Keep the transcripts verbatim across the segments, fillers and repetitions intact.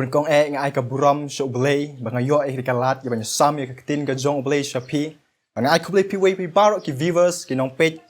Kong eh, nga ai ka burom sha U Blei ba nga ïoh ïa ka lad ïa ban ïa sam ïa ka ktien ka jong U Blei sha phi. Ba nga ai khublei phi wei phi baroh ki viewers, ki nongpeit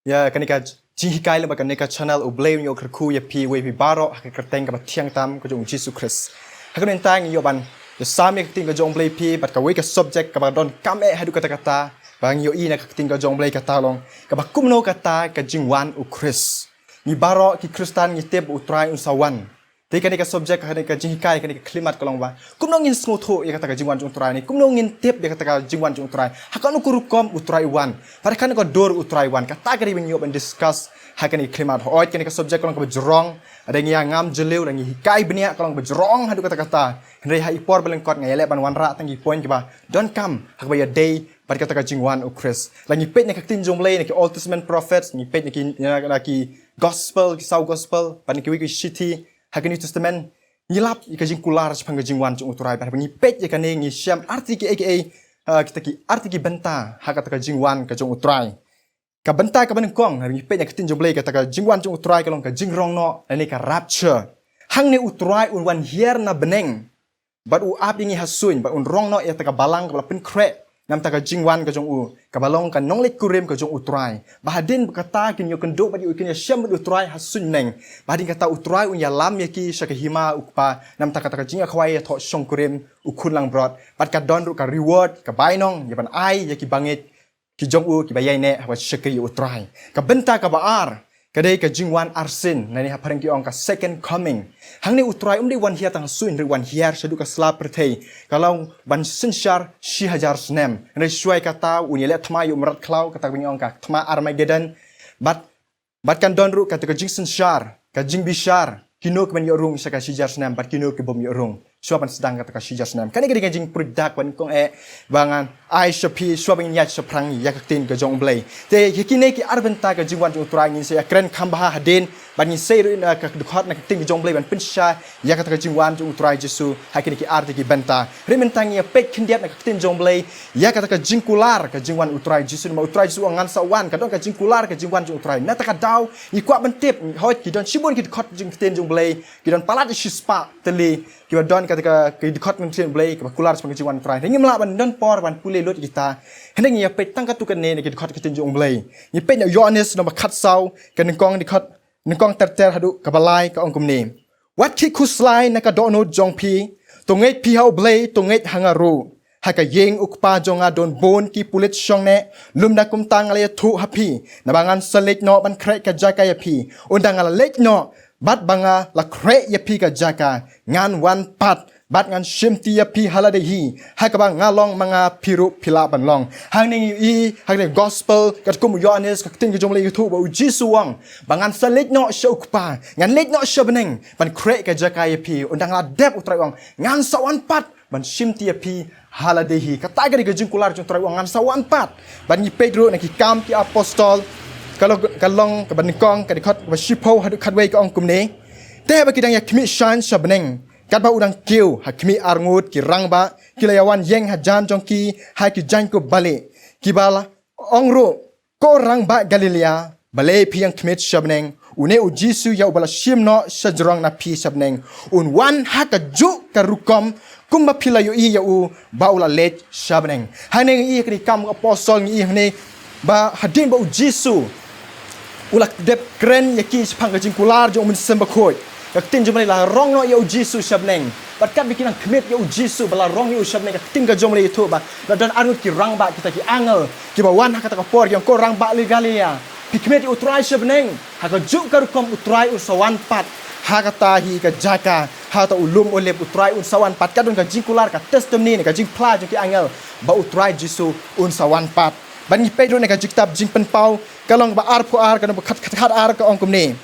ïa kane ka jinghikai lem bad kane ka channel. U Blei un ïoh kyrkhu ïa phi wei phi baroh ha ka kyrteng kaba thiang tam ka jong U Jisu Khrist. Ha kane mynta ngi ïoh ban ïa sam ïa ka ktien ka jong U Blei phi bad kawei ka subject kaba donkam eh haduh katta katta ba ngi ïohi na ka ktien ka jong U Blei, kata long kaba kumno kata ka jingwan U Khrist. Ngi baroh ki Khristan ngi tip U Trai un sa wan. Te kane ka subject, kane ka jinghikai, kane ka khlimat ka long ba kumno ngin sngewthuh ïa kata ka jingwan jong U Trai ne kumno ngin tip ïa kata ka jingwan jong U Trai, ha kano ka rukom U Trai u wan, ha kano ka dur U Trai u wan. Kata ka dei ba ngi ïoh ban discuss ha kane ka khlimat. Hooid, kane ka subject ka long kaba jrong, lada ngi ïa ngam jylliew, lada ngi hikai bniah ka long kaba jrong haduh katta katta. Hynrei ha i por ba lyngkot nga ïaleh ban wanrah tang ki point kiba donkam ha kaba ïadei bad kata ka jingwan U Khrist. Lada ngi peit na ka ktien jong U Blei, na ki Old Testament prophets, ngi peit na ki, na, na ki gospel, ki saw gospel, bad na kiwei ki shithi ha ka New Testament, ngi lap ïa ka jingkular shaphang ka jingwan jong U Trai. Bad haba ngi peit ïa kane ngi shem arti kiei kiei, ah, kita ki arti ki bynta ha kata ka jingwan ka jong U Trai. Ka bynta kaba nyngkong, haba ngi peit ïa ka ktien jong U Blei, kata ka jingwan jong U Trai ka long ka jingrong noh lane ka rapture. Hangne U Trai un wan hiar na bneng bad u ap ïa ngi ha suiñ bad un rong noh ïa kata ka balang kaba la pynkhreh namar ka jingwan ka jong u, kaba long ka nongleit kurim ka jong U Trai. Ba hadien ba kata kin ïoh kynduh bad ïoh kin ïa shem bad U Trai ha suiñ bneng. Ba hadien kata U Trai un ïalam ïa ki sha ka hima U Kpa namar kata ka jingïakhwai ïathoh shongkurim U Khun langbrot. Bad ka don ruh ka reward, ka bainong ïa ban ai ïa ki bangeit ki jong u kiba ïaineh haba shakri ïa U Trai. Ka bynta kaba ar ka dei ka jingwan arsien, lane ha phareng ki ong ka second coming. Hangne U Trai um dei wan hiar tang ha suiñ, hynrei wan hiar shaduh ka sla pyrthei, ka long ban synshar shi hajar snem. Hynrei shuwa kata un ïaleh thma ïa u mrad khlaw, kata kaba ngi ong ka thma Armageddon. Bad, bad kan don ruh kata ka jingsynshar, ka jingbishar, kino kiban ïoh rung sha ka shi hajar snem bad kino ki bym ïoh rung shuwa ban sdang kata ka shi hajar snem. Kane ka dei ka jingpyrshah kaba nyngkong eh ba ngan ai sha phi shuwa ban ïaid shaphrang ïa ka ktien ka jong U Blei. Te ïa kine ki ar bynta ka jingwan jong U Trai ngin sa ïakren kham bha hadien, bad ngin sa ïa ruh na ka dkhot na ka ktien ka jong U Blei ban pynshai ïa kata ka jingwan jong U Trai Jisu ha kine ki ar tylli ki bynta. Hynrei mynta ngin ïa peit khyndiat na ka ktien jong U Blei ïa kata ka jingkular ka jingwan U Trai Jisu, namar U Trai Jisu u ong ngan sa wan, ka don ka jingkular ka jingwan jong U Trai. Na kata ka daw ngi kwah ban tip, hooid ki don shibun ki dkhot jong ka ktien jong U Blei, ki don palat shispah tylli kiba don kata ka, ki dkhot ka ktien jong U Blei kiba kular shaphang ka jingwan U Trai. Hynrei ngim lah ban don por ban pule lut ïa kita. Hynrei ngi ïa peit tang katto katne na ki dkhot ka ktien jong U Blei. Ngi peit na Ïoannis lynnong ba khatsaw, ka nyngkong dkhot, nyngkong ter ter haduh kaba lai, ka ong kumne: Wat khih khuslai na ka dohnud jong phi, to ngeit phi ha U Blei, to ngeit ha nga ruh. Ha ka ïing U Kpa jong nga don bun ki pulit shongneh, lymda kumta nga la ïathuh ha phi, naba ngan sa leit noh ban khreh ka jaka ïa phi. Ynda nga la leit noh bad ba nga la khreh ïa phi ka jaka, ngan wan pat bad ngan shimti ïa phi ha lade hi, ha kaba nga long ma nga, phi ruh phi lah ban long. Hangne ngi ïohi ha ka gospel katkum u Ïoannis, ka ktien ka jong U Blei ka ïathuh ba U Jisu u ong ba ngan sa leit noh sha U Kpa, ngan leit noh sha bneng ban khreh ka jaka ïa phi. Ynda nga la dep, U Trai u ong, ngan sa wan pat ban shimti ïa phi ha lade hi. Kata ka dei ka jingkular jong U Trai u ong ngan sa wan pat. Bad ngi peit ruh na ki Kam ki Apostol, ka long, ka long kaba nyngkong, ka dkhot kaba shiphew haduh khatwei, ka ong kumne: Te haba ki dang ïa khmih shane sha bneng, katba u dang kiew, ha khmih arngut ki rangbah ki la ïa wan ïeng hajan jong ki ha ki jaiñkup balieh, kiba la ong ruh: Ko rangbah Galilaïa, balei phi ïeng khmih sha bneng? Une U Jisu ïa uba la shim noh sha jrong na phi sha bneng, un wan ha kajuh ka rukom kumba phi la ïohi ïa u ba u la leit sha bneng. Hangne ngi ïohi ha ki Kam ki Apostol, ngi ïohi hangne ba hadien ba U Jisu u la dep kren ïa ki shaphang ka jingkular jong U Mynsiem Bakhuid, ka ktien jong U Blei, la rong noh ïa U Jisu sha bneng. Bad katba ki dang khmih ïa U Jisu ba la rong ïa u sha bneng, ka ktien ka jong U Blei ka ïathuh ba la don arngut ki rangbah, kita ki angel, kiba wan ha kata ka por, ki ong: Ko rangbah Galilaïa, phi khmih ïa U Trai sha bneng, ha kajuh ka rukom U Trai un sa wan pat ha kata hi ka jaka, ha kata u lum Olib U Trai un sa wan pat. Ka don ka jingkular, ka testimony ne ka jingphla jong ki angel ba U Trai Jisu un sa wan pat. Bad ngi peit ruh na ka jingkitab Jingpynpaw, ka long ba arphew ar, ka dkhot khat, khat, khat ar, ka ong kumne: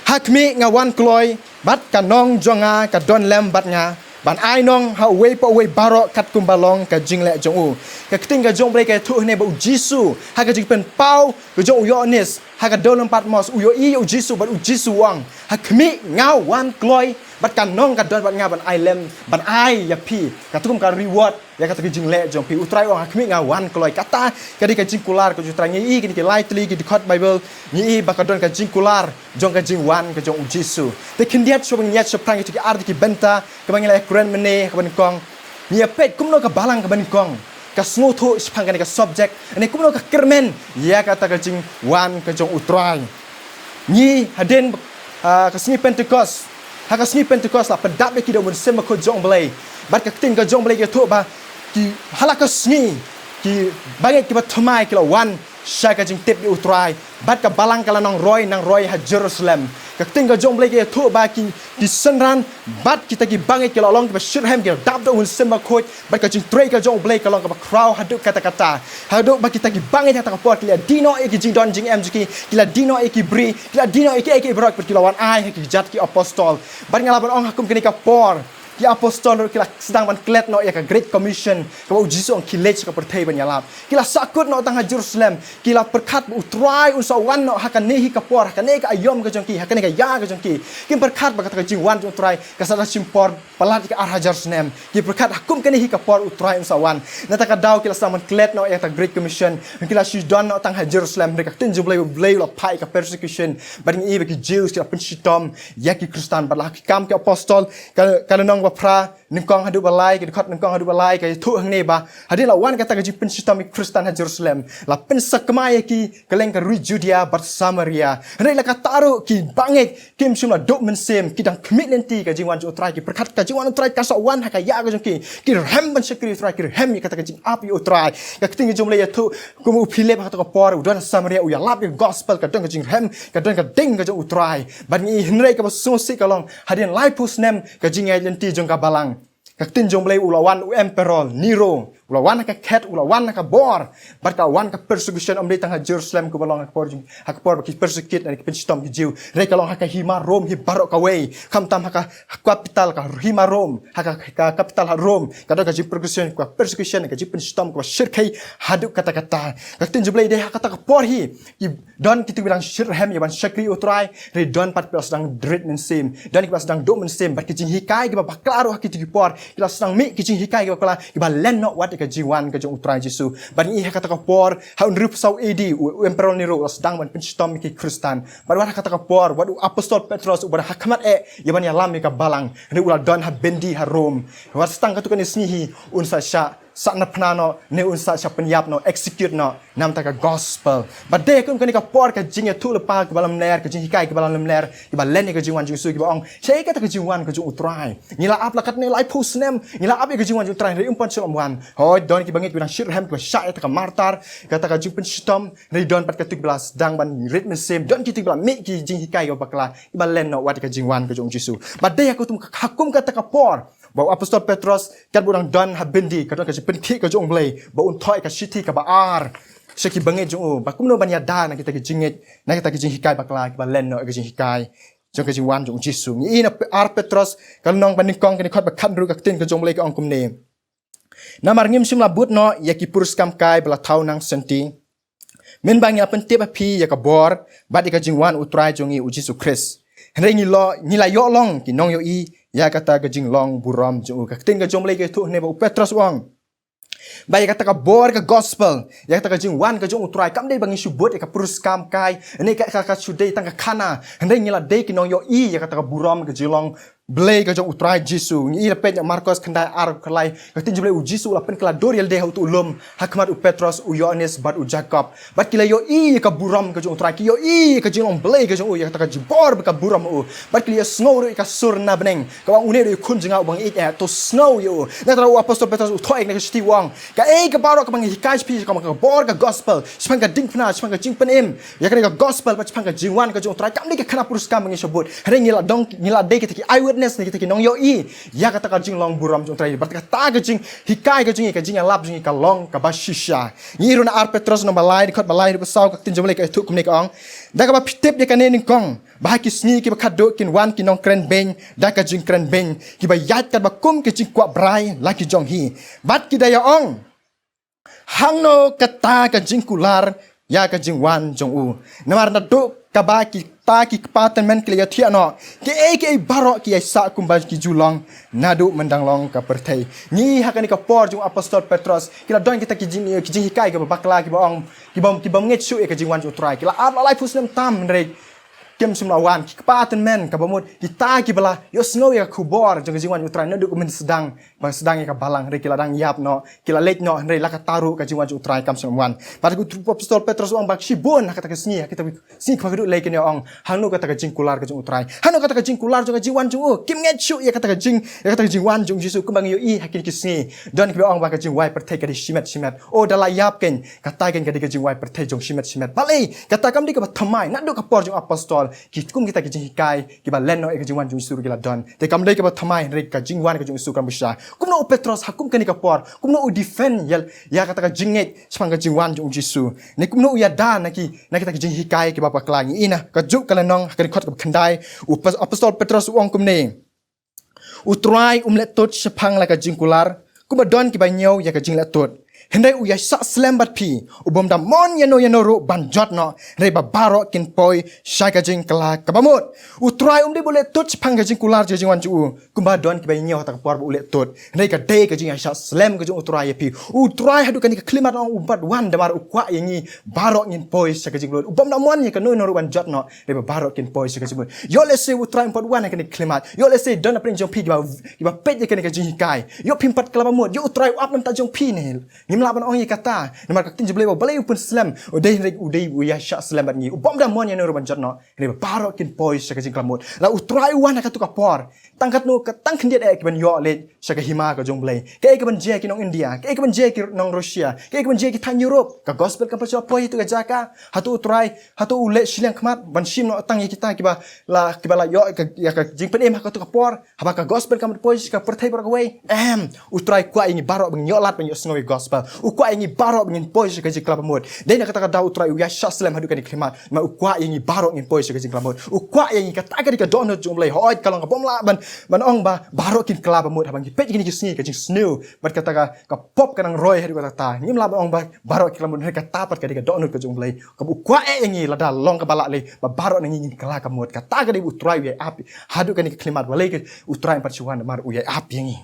Ha khmih, nga wan kloi, bad ka nong jong nga ka don lem bad nga, ban ai nong ha uwei pa uwei baroh katkum ba long ka jingleh jong u. Ka ktien ka jong U Blei ka ïathuh hangne ba U Jisu, ha ka Jingpynpaw ka jong u Ïoannis, ha ka dewlynnong Patmos, u ïohi ïa U Jisu bad U Jisu u ong: Ha khmih, nga wan kloi, Bad ka nong ka don bad nga ban ai lem, ban ai ïa phi, kata kum ka reward ïa kata ka jingleh jong phi. U Trai u ong ha khmih nga wan kloi. Kata ka dei ka jingkular ka jong U Trai. Ngi i kine ki lai tylli ki dkhot Baibl, ngi i ba ka don ka jingkular jong ka jingwan ka jong U Jisu. Te khyndiat shuwa ban ïaid shaphrang ïa kita ki ar tylli ki bynta kaba ngi la ïakren mynne kaba nyngkong, ngi ïa peit kumno ka balang kaba nyngkong ka sngewthuh shaphang kane ka subject, ne kumno ka kyrmen ïa kata ka jingwan ka jong U Trai. Ngi hadien, ah, ka sngi Pentecost, ha ka sngi Pentecost la pyndap ïa ki da U Mynsiem Bakhuid jong U Blei. Bad ka ktien ka jong U Blei ka ïathuh ba ki, ha la ka sngi, ki bangeit kiba thymmai ki la wan sha ka jingtip ïa U Trai. Bad ka balang ka la nang roi, nang roi ha Jerusalem. Ka ktien ka jong U Blei ka ïathuh ba ki, ki synran bad kita ki bangeit ki la long kiba shitrhem, ki la dap da U Mynsiem Bakhuid. Bad ka jingtrei ka jong U Blei ka long kaba khraw haduh katta katta. Haduh ba kita ki bangeit ha kata ka por ki la die noh ïa ki jingdon jingem jong ki, ki la die noh ïa ki briew, ki la die noh ïa kiei kiei baroh, bad ki la wan ai ha ki kjat ki apostol. Bad nga lah ban ong ha kum kane ka por, ki apostol ruh ki la sdang ban klet noh ïa ka Great Commission kaba U Jisu u ong khie leit sha ka pyrthei ban ïalap. Ki la sahkut noh tang ha Jerusalem, ki la pyrkhat ba U Trai un sa wan noh ha kane hi ka por, ha kane ka aïom ka jong ki, ha kane ka ïa ka jong ki. Kim pyrkhat ba kata ka jingwan jong U Trai ka sa da shim por palat ïa ka ar hajar snem. Ki pyrkhat ha kum kane hi ka por U Trai un sa wan. Na kata ka daw ki la sdang ban klet noh ïa kata ka Great Commission. Ki la shu don noh tang ha Jerusalem, hynrei ka ktien jong U Blei, U Blei u la phah ïa ka persecution. Bad ngi i ba ki Jews ki la pynshitom ïa ki Khristan, bad la ha Ki Kam ki Apostol, ka, ka lynnong ba phra, nyngkong haduh ba lai, ki dkhot nyngkong haduh ba lai, ka ïathuh hangne ba hadien la wan kata ka jingpynshitom ïa ki Khristan ha Jerusalem, la pynsakma ïa ki kylleng ka ri Judea bad Samaria. Hynrei la katta ruh ki bangeit kim shym la duh mynsiem, ki dang khmih lynti ka jingwan jong U Trai, ki pyrkhat ka jingwan U Trai kan sa wan ha ka ïa ka jong ki. Ki rhem ban shakri U Trai, ki rhem ïa kata ka jingap ïa U Trai. Ka ktien ka jong U Blei ïathuh kum u Philip ha kata ka por, u don ha Samaria, u ïalap ïa ka gospel, ka don ka jingrhem, ka don ka ding ka jong U Trai. Bad ngi i hynrei kaba sngewsih ka long, hadien laiphew snem ka jingïaid lynti jong ka balang, ka ktien jong U Blei, u la wan u Emperor Nero, u la wan ha ka khet, u la wan ha ka bor. Bad ka wan ka persecution, ym dei tang ha Jerusalem kaba long ha ka por jong, ha ka por ba ki persecute ne ki pynshitom ki Jiw. Hynrei ka long ha ka hima Rom hi baroh kawei. Khamtam ha ka, ha capital ka hima Rom, ha ka, ka capital ha Rom, ka don ka jingpersecution, ka persecution, ka jingpynshitom kaba shyrkhei haduh katta katta. Ka ktien jong U Blei, dei ha kata ka por hi ki don kito kiba dang shitrhem ïa ban shakri U Trai, hynrei don pat kiba sdang rit mynsiem, don kiba sdang duh mynsiem, bad ki jinghikai kiba bakla ruh ha kito ki por, ki la sdang mih ki jinghikai kiba bakla, kiba len noh wat ïa ka jingwan ka jong U Trai Jisu. Bad ngi i ha kata ka por, ha u hynriewphew saw A D, u, u Emperor Nero u la sdang ban pynshitom ïa ki Khristan. Bad wat ha kata ka por, wat u Apostol Petros uba dang ha khmat eh ïa ban ïalam ïa ka balang, hynrei u la don ha byndi ha Rom. Wat sa tang katto katne sngi hi un sa shah sahnarphna noh, ne un sa shah pynïap noh, execute noh na bynta ka gospel. Bad dei ha kum kane ka por ka jingïathuhlypa kiba lamler, ka jinghikai kiba lamler kiba len ïa ka jingwan jong U Jisu, kiba ong shaei kata ka jingwan ka jong U Trai. Ngi la ap la katne laiphew snem, ngi la ap ïa ka jingwan jong U Trai, hynrei um pat shym la wan. Hooid, don ki bangeit kiba dang shitrhem, kiba shah ïa kata ka martyr, kata ka jingpynshitom, hynrei don pat katto kiba la sdang ban rit mynsiem, don kito kiba la mih ki jinghikai kiba bakla, kiba len noh wat ïa ka jingwan ka jong U Jisu. Bad dei ha kum, ha kum kata ka por ba u Apostol Petros katba u dang don ha byndi, ka don ka jingpynkhih ka jong U Blei ba un thoh ïa ka shithi kaba ar sha ki bangeit jong u, ba kumno ban ïada na kita ki jingngeit, na kita ki jinghikai bakla kiba len noh ïa ka jinghikai jong ka jingwan jong U Jisu. Ngi i na Pe-, ar Petros, ka lynnong ba nyngkong, ka dkhot ba khathynriew, ka ktien ka jong U Blei ka ong kumne: Namar ngim shym la bud noh ïa ki pyrshah kam kai ba la thaw nang senti, mynba ngi la pyntip ha phi ïa ka bor bad ïa ka jingwan U Trai jong ngi U Jisu Khrist. Hynrei ngi lo, ngi la ïoh long ki nongïohi ïa kata ka jinglong burom jong u. Ka ktien ka jong U Blei ka ïathuh hangne ba u Petros u ong ba ïa kata ka bor ka gospel, ïa kata ka jingwan ka jong U Trai, kam dei ba ngi shu bud ïa ka pyrshah kam kai, ne ka, ka, ka shu dei tang ka khana, hynrei ngi la dei ki nongïohi ïa kata ka burom ka jinglong Blei ka jong U Trai Jisu. Ngi i la peit na Markos khyndai ar, khyndai, ka ktien jong U Blei, U Jisu u la pynkylla dur ïa lade ha uto u lum ha khmat u Petros, u Ïoannis bad u Jakob. Bad ki la ïohi ïa ka burom ka jong U Trai, ki ïohi ïa ka jinglong Blei ka jong u, ïa kata ka jingbor bad ka burom u. Bad ki la ïohsngew ruh ïa ka sur na bneng kaba ong, une u dei u khun jong nga uba nga ïeit, eh, to sngew ïa u. Nangta u Apostol Petros u thoh ïa kane ka shithi u ong, kaei ka baroh kaba nga hikai sha phi, kaba ka bor ka gospel, shaphang ka diengphna, shaphang ka jingpynim ïa kane ka gospel bad shaphang ka jingwan ka jong U Trai, kam dei ka khana pyrshah kam ba ngi shu bud. Hynrei ngi la dei, ngi la dei kita ki eyewitness ne kita ki nongïohi ïa kata ka jinglong burom jong U Trai. Bad kata ka jinghikai ka jong ngi, ka jingïalap jong ngi ka long kaba shisha. Ngi i ruh na ar Petros lynnong ba lai, dkhot ba lai haduh ba saw, ka ktien jong U Blei ka ïathuh kumne, ka ong: Da kaba phi tip ïa kane nyngkong, ba ha ki sngi kiba khatduh kin wan ki nongkren beiñ da ka jingkren beiñ, kiba ïaid katba kum ki jingkwah brai la ki jong hi. Bad ki da ïa-ong, hangno kata ka jingkular ïa ka jingwan jong u. Namar naduh kaba kita ki kpa tymmen ki la ïathiah noh, kiei kiei baroh ki ïaisah kumba ki ju long naduh myndang long ka pyrthei. Ngi ha kane ka por jong u apostol Petros, ki la don kita ki jing, ki jinghikai kiba bakla, kiba ong, kiba, kiba ngeit shuh ïa ka jingwan jong u Trai. Ki la ap la laiphew snem tam hynrei kim shym la wan. Ki kpa tymmen kaba mut, kita kiba la ïohsngew ïa ka khubor jong ka jingwan jong u Trai naduh ka mynsdang, ba sdang ïa ka balang, hynrei ki la dang ïap noh, ki la leit noh, hynrei la katta ruh ka jingwan jong u Trai kam shym la wan. Bad u apostol Petros u ong ba shibun ha kata ka sngi, ha kata ka sngi kaba khatduh lei kin ïa ong, hangno kata ka jingkular ka jong u Trai, hangno kata ka jingkular jong ka jingwan jong u. Kim ngeit shuh ïa kata ka jing, ïa kata ka jingwan jong u Jisu kumba ngi ïohi ha kine ki sngi. Don kiba ong ba ka jingwai pyrthei ka dei shimet shimet. O, da la ïap kein, kata kein ka dei ka jingwai pyrthei jong shimet shimet. Balei? Kata kam dei kaba thymmai naduh ka por jong u apostol. Ki kum kita ki jinghikai kiba len noh ïa ka jingwan jong u Jisu ruh ki la don. Te kam dei kaba thymmai hynrei ka jingwan ka jong u Jisu kam bishar. Kumno u Petros ha kum kane ka por, kumno u defend ïa, ïa kata ka jingngeit shaphang ka jingwan jong u Jisu? Ne kumno u ïada na ki, na kita ki jinghikai kiba bakla? Ngi ïohi na kajuh ka lynnong ha ka dkhot kaba khyndai, u pas-, apostol Petros u ong kumne: U Trai um leh tud shaphang la ka jingkular, kumba don kiba ñiew ïa ka jingleh tud. Hynrei u ïaishah slem bad phi, u bym da mon ïano ïano ruh ban jot noh, hynrei ba baroh kin poi sha ka jingkylla kaba mut. U Trai um dei ba u leh tud shaphang ka jingkular jong ka jingwan jong u, kumba don kiba ñiew ha kata ka por ba u leh tud. Hynrei ka dei ka jingïaishah slem ka jong u Trai ïa phi. U Trai haduh kane ka khyllipmat u ong um pat wan, namar u kwah ïa ngi baroh ngin poi sha ka jingmut. U bym da mon ïa kano kano ruh ban jot noh, hynrei ba baroh kin poi sha ka jingmut. Ïoh lehse u Trai um pat wan ha kane ka khyllipmat. Ïoh lehse don na pdeng jong phi kiba, kiba peit ïa kane ka jinghikai. Ïoh phim pat kylla ba mut. Ïoh u Trai u ap na bynta jong phi ne. Ngim lah ban ong ïa kata. Namar ka ktien jong U Blei ba balei u pynslem. U dei hynrei u dei u ïaishah slem bad ngi. U bym da mon ïano ruh ban jot noh, hynrei ba baroh kin poi sha ka jingkylla mut. La u Trai u wan ha katu ka por. Tang katno ka, tang khyndiat eh kiban ïoh leit sha ka hima ka jong U Blei. Kaei kaban jia ki nong India, kaei kaban jia ki nong Russia, kaei kaban jia ki thaiñ Europe. Ka gospel kam pat shu la poi hato ka jaka, hato u Trai, hato u leh shiliang khmat ban shim noh tang ïa kita kiba la, kiba la ïoh ka, ïa ka jingpynim ha katu ka por. Haba ka gospel kam pat poi sha ka pyrthei baroh kawei. Em, u Trai u kwah ïa ngi baroh ba ngin ïoh lad ban ïohsngew ïa ka gospel. U kwah ïa ngi baroh ba ngin poi sha ka jingkylla ba mut. Dei na kata ka daw u Trai u ïaishah slem haduh kane ka khyllipmat. Namar u kwah ïa ngi baroh ngin poi sha ka jingkylla ba mut. U kwah ïa ngi, kata ka dei ka dohnud jong U Blei. Hooid ka long ka bym lah ban, ban ong ba baroh kin kylla ba mut. Haba ngi peit kine ki sngi ka jingsniew bad kata ka, ka pop ka nang roi haduh katta. Ngim lah ban ong ba baroh kin kylla ba mut, hynrei kata pat ka dei ka dohnud ka jong U Blei. Kaba u kwah eh ïa ngi lada long kaba lah lei ba baroh na ngi ngin kylla ka mut. Kata ka dei ba u Trai u ïai ap haduh kane ka khyllipmat. Balei ka u Trai um pat shu wan? Namar u ïai ap ïa ngi.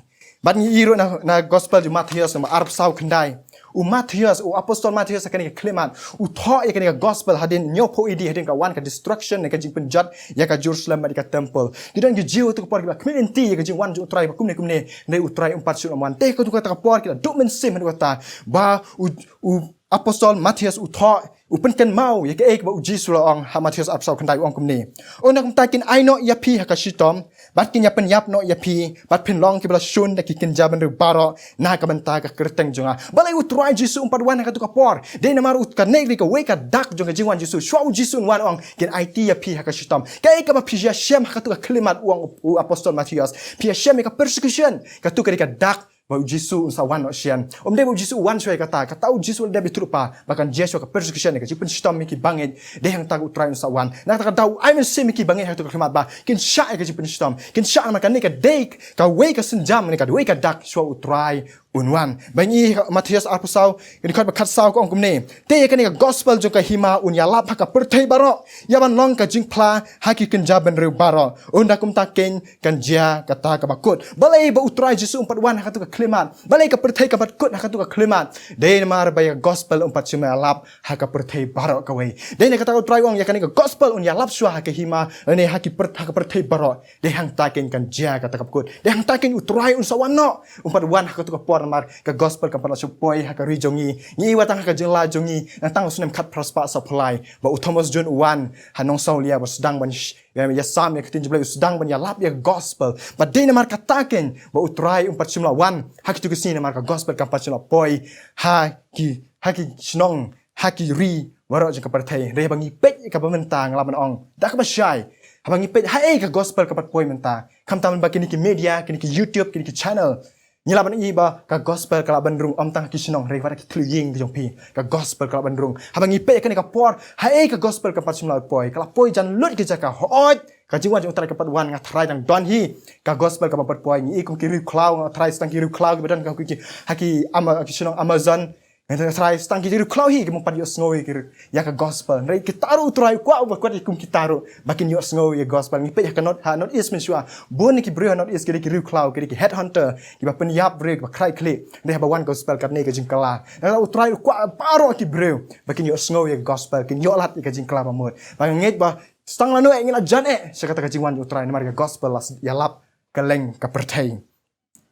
Bad ngi ïohi ruh na, na gospel jong u Mathaios, namar arphew saw khyndai. U Mathaios, u apostol Mathaios ha kane ka khyllipmat u thoh ïa kane ka gospel hadien hynñiewphew A D, hadien ka wan ka destruction ne ka jingpynjot ïa ka Jerusalem bad ïa ka temple. Ki don ki Jiw ha katu ka por kiba khmih lynti ïa ka jingwan jong u Trai ba kumne kumne, hynrei u Trai um pat shu wan. Te ha katu kata ka por ki la duh mynsiem haduh katta ba u, u apostol Mathaios u thoh, u pynkynmaw ïa kaei kaba u Jisu u la ong ha Mathaios arphew saw khyndai, u ong kumne: Ynda kumta kin ai noh ïa phi ha ka shitom, bad kin ïa pynïap noh ïa phi, bad phin long kiba la shun da ki kynja bynriew baroh na ka bynta ka kyrteng jong nga. Balei u Trai Jisu um pat wan ha katu ka por? Dei namar u, kane ka dei kawei ka dak jong ka jingwan Jisu. Shuwa u Jisu un wan u ong, kin aiti ïa phi ha ka shitom. Kaei kaba phi ïa shem ha katu ka khyllipmat, u ong u apostol Mathaios, phi ïa shem ïa ka persecution. Katu ka dei ka dak ba u Jisu un sa wan noh shen. Um dei ba u Jisu u wan shuwa ïa kata. Kata u Jisu u la dep ïathuhlypa ba kan jia shuwa ka persecution, ïa ka jingpynshitom ïa ki bangeit. Dei hangta u Trai un sa wan. Na kata ka daw u ai mynsiem ïa ki bangeit ha katu ka khyllipmat ba kin shah ïa ka jingpynshitom, kin shah, namar kane ka dei kawei ka sienjam ne kawei ka dak shuwa u Trai un wan. Ba ngi ïohi ha Mathaios arphew saw, ka dkhot ba khatsaw ka ong kumne: Te ïa kane ka gospel jong ka hima un ïalap ha ka pyrthei baroh, ïa ban long ka jingphla ha ki kynja bynriew baroh. Ynda kumta keiñ kan jia kata kaba kut. Balei ba u Trai Jisu um pat wan ha katu ka khyllipmat? Balei ka pyrthei kam pat kut ha katu ka khyllipmat? Dei namar ba ïa ka gospel um pat shym la ïalap ha ka pyrthei baroh kawei. Dei na kata u Trai u ong ïa kane ka gospel un ïalap shuwa ha ka hima, lane ha ki pyr-, ha ka pyrthei baroh. Dei hangta keiñ kan jia kata kaba kut. Dei hangta keiñ u Trai un sa wan noh. Um pat wan ha katu ka por namar ka gospel kam pat la shu poi ha ka ri jong ngi. Ngi ïohi wat tang ha ka jylla jong ngi, nangta u snem khatphra spah sawphew lai, ba u Thomas Jones u wan ha Nongsawlia, ba sdang ban sh-, ïa, ïasam ïa ka ktien jong U Blei, u sdang ban ïalap ïa ka gospel. Bad dei namar kata keiñ ba u Trai um pat shym la wan ha kitu ki sngi, namar ka gospel kam pat shym la poi ha ki, ha ki shnong, ha ki ri baroh jong ka pyrthei. Hynrei haba ngi peit ïa kaba mynta, nga lah ban ong da kaba shai, haba ngi peit haei ka gospel ka pat poi mynta. Khamtam lyngba kine ki media, kine ki YouTube, kine ki channel, ngi lah ban ïohi ba ka gospel ka lah ban rung ym tang ha ki shnong, hynrei wat ha ki thliew ïing ki jong phi ka gospel ka lah ban rung. Haba ngi peit ïa kane ka por, haei ka gospel ka pat shym la poi? Ka la poi jan lut ki jaka. Hooid, ka jingwan jong u Trai ka pat wan, nga tharai dang don hi ka gospel kaba pat poi. Ngi ïohi kum ki riewkhlaw, nga tharai sdang ki riewkhlaw kiba don ha ki, ha ki Ama-, ha ki shnong Amazon, Ngi trai stang ki riewkhlaw hi ki bym pat ïohsngew ïa ki, ïa ka gospel. Hynrei kita ruh u Trai u kwah ba kat ïa kum kita ruh ba kin ïohsngew ïa ka gospel. Ngi peit ha ka North, ha North East mynshuwa. Bun na ki briew ha North East ki dei ki riewkhlaw, ki dei ki headhunter, kiba pynïap briew, kiba khrai khlieh. Hynrei haba wan gospel katne ka jingkylla. Nangta u Trai u kwah baroh ki briew ba kin ïohsngew ïa ka gospel, kin ïoh lad ïa ka jingkylla ba mut. Ba nga ngeit ba stang lano eh ngi la jan eh sha kata ka jingwan u Trai namar ka gospel la ïalap kylleng ka pyrthei.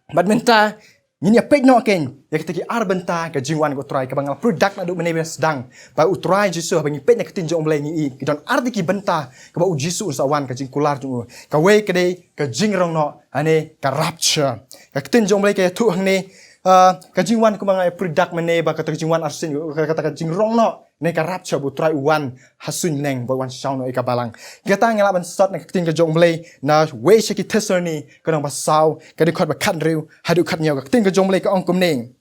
Bad mynta ngin ïa peit noh kein ïa kita ki ar bynta ka jingwan ka u Trai kaba nga la pyrdak naduh mynne ba sdang. Ba u Trai Jisu, haba ngi peit na ka ktien jong u Blei ngi i ki don ar tylli ki bynta kaba u Jisu un sa wan, ka jingkular jong u. Kawei ka dei ka jingrong noh lane ka rapture. Ka ktien jong u Blei ka ïathuh hangne, ah, ka jingwan kumba nga ïa pyrdak mynne ba kata ka jingwan arsien, kata ka jingrong noh ne ka rapture, ba u Trai u wan ha suiñ bneng, ba u wan shaw noh ïa ka balang. Kata ngi lah ban sot na ka ktien ka jong u Blei na wei sha ki Thessaloni ka lynnong ba saw, ka dkhot ba khathynriew haduh khathynñiew. Ka ktien ka jong u Blei ka ong kumne: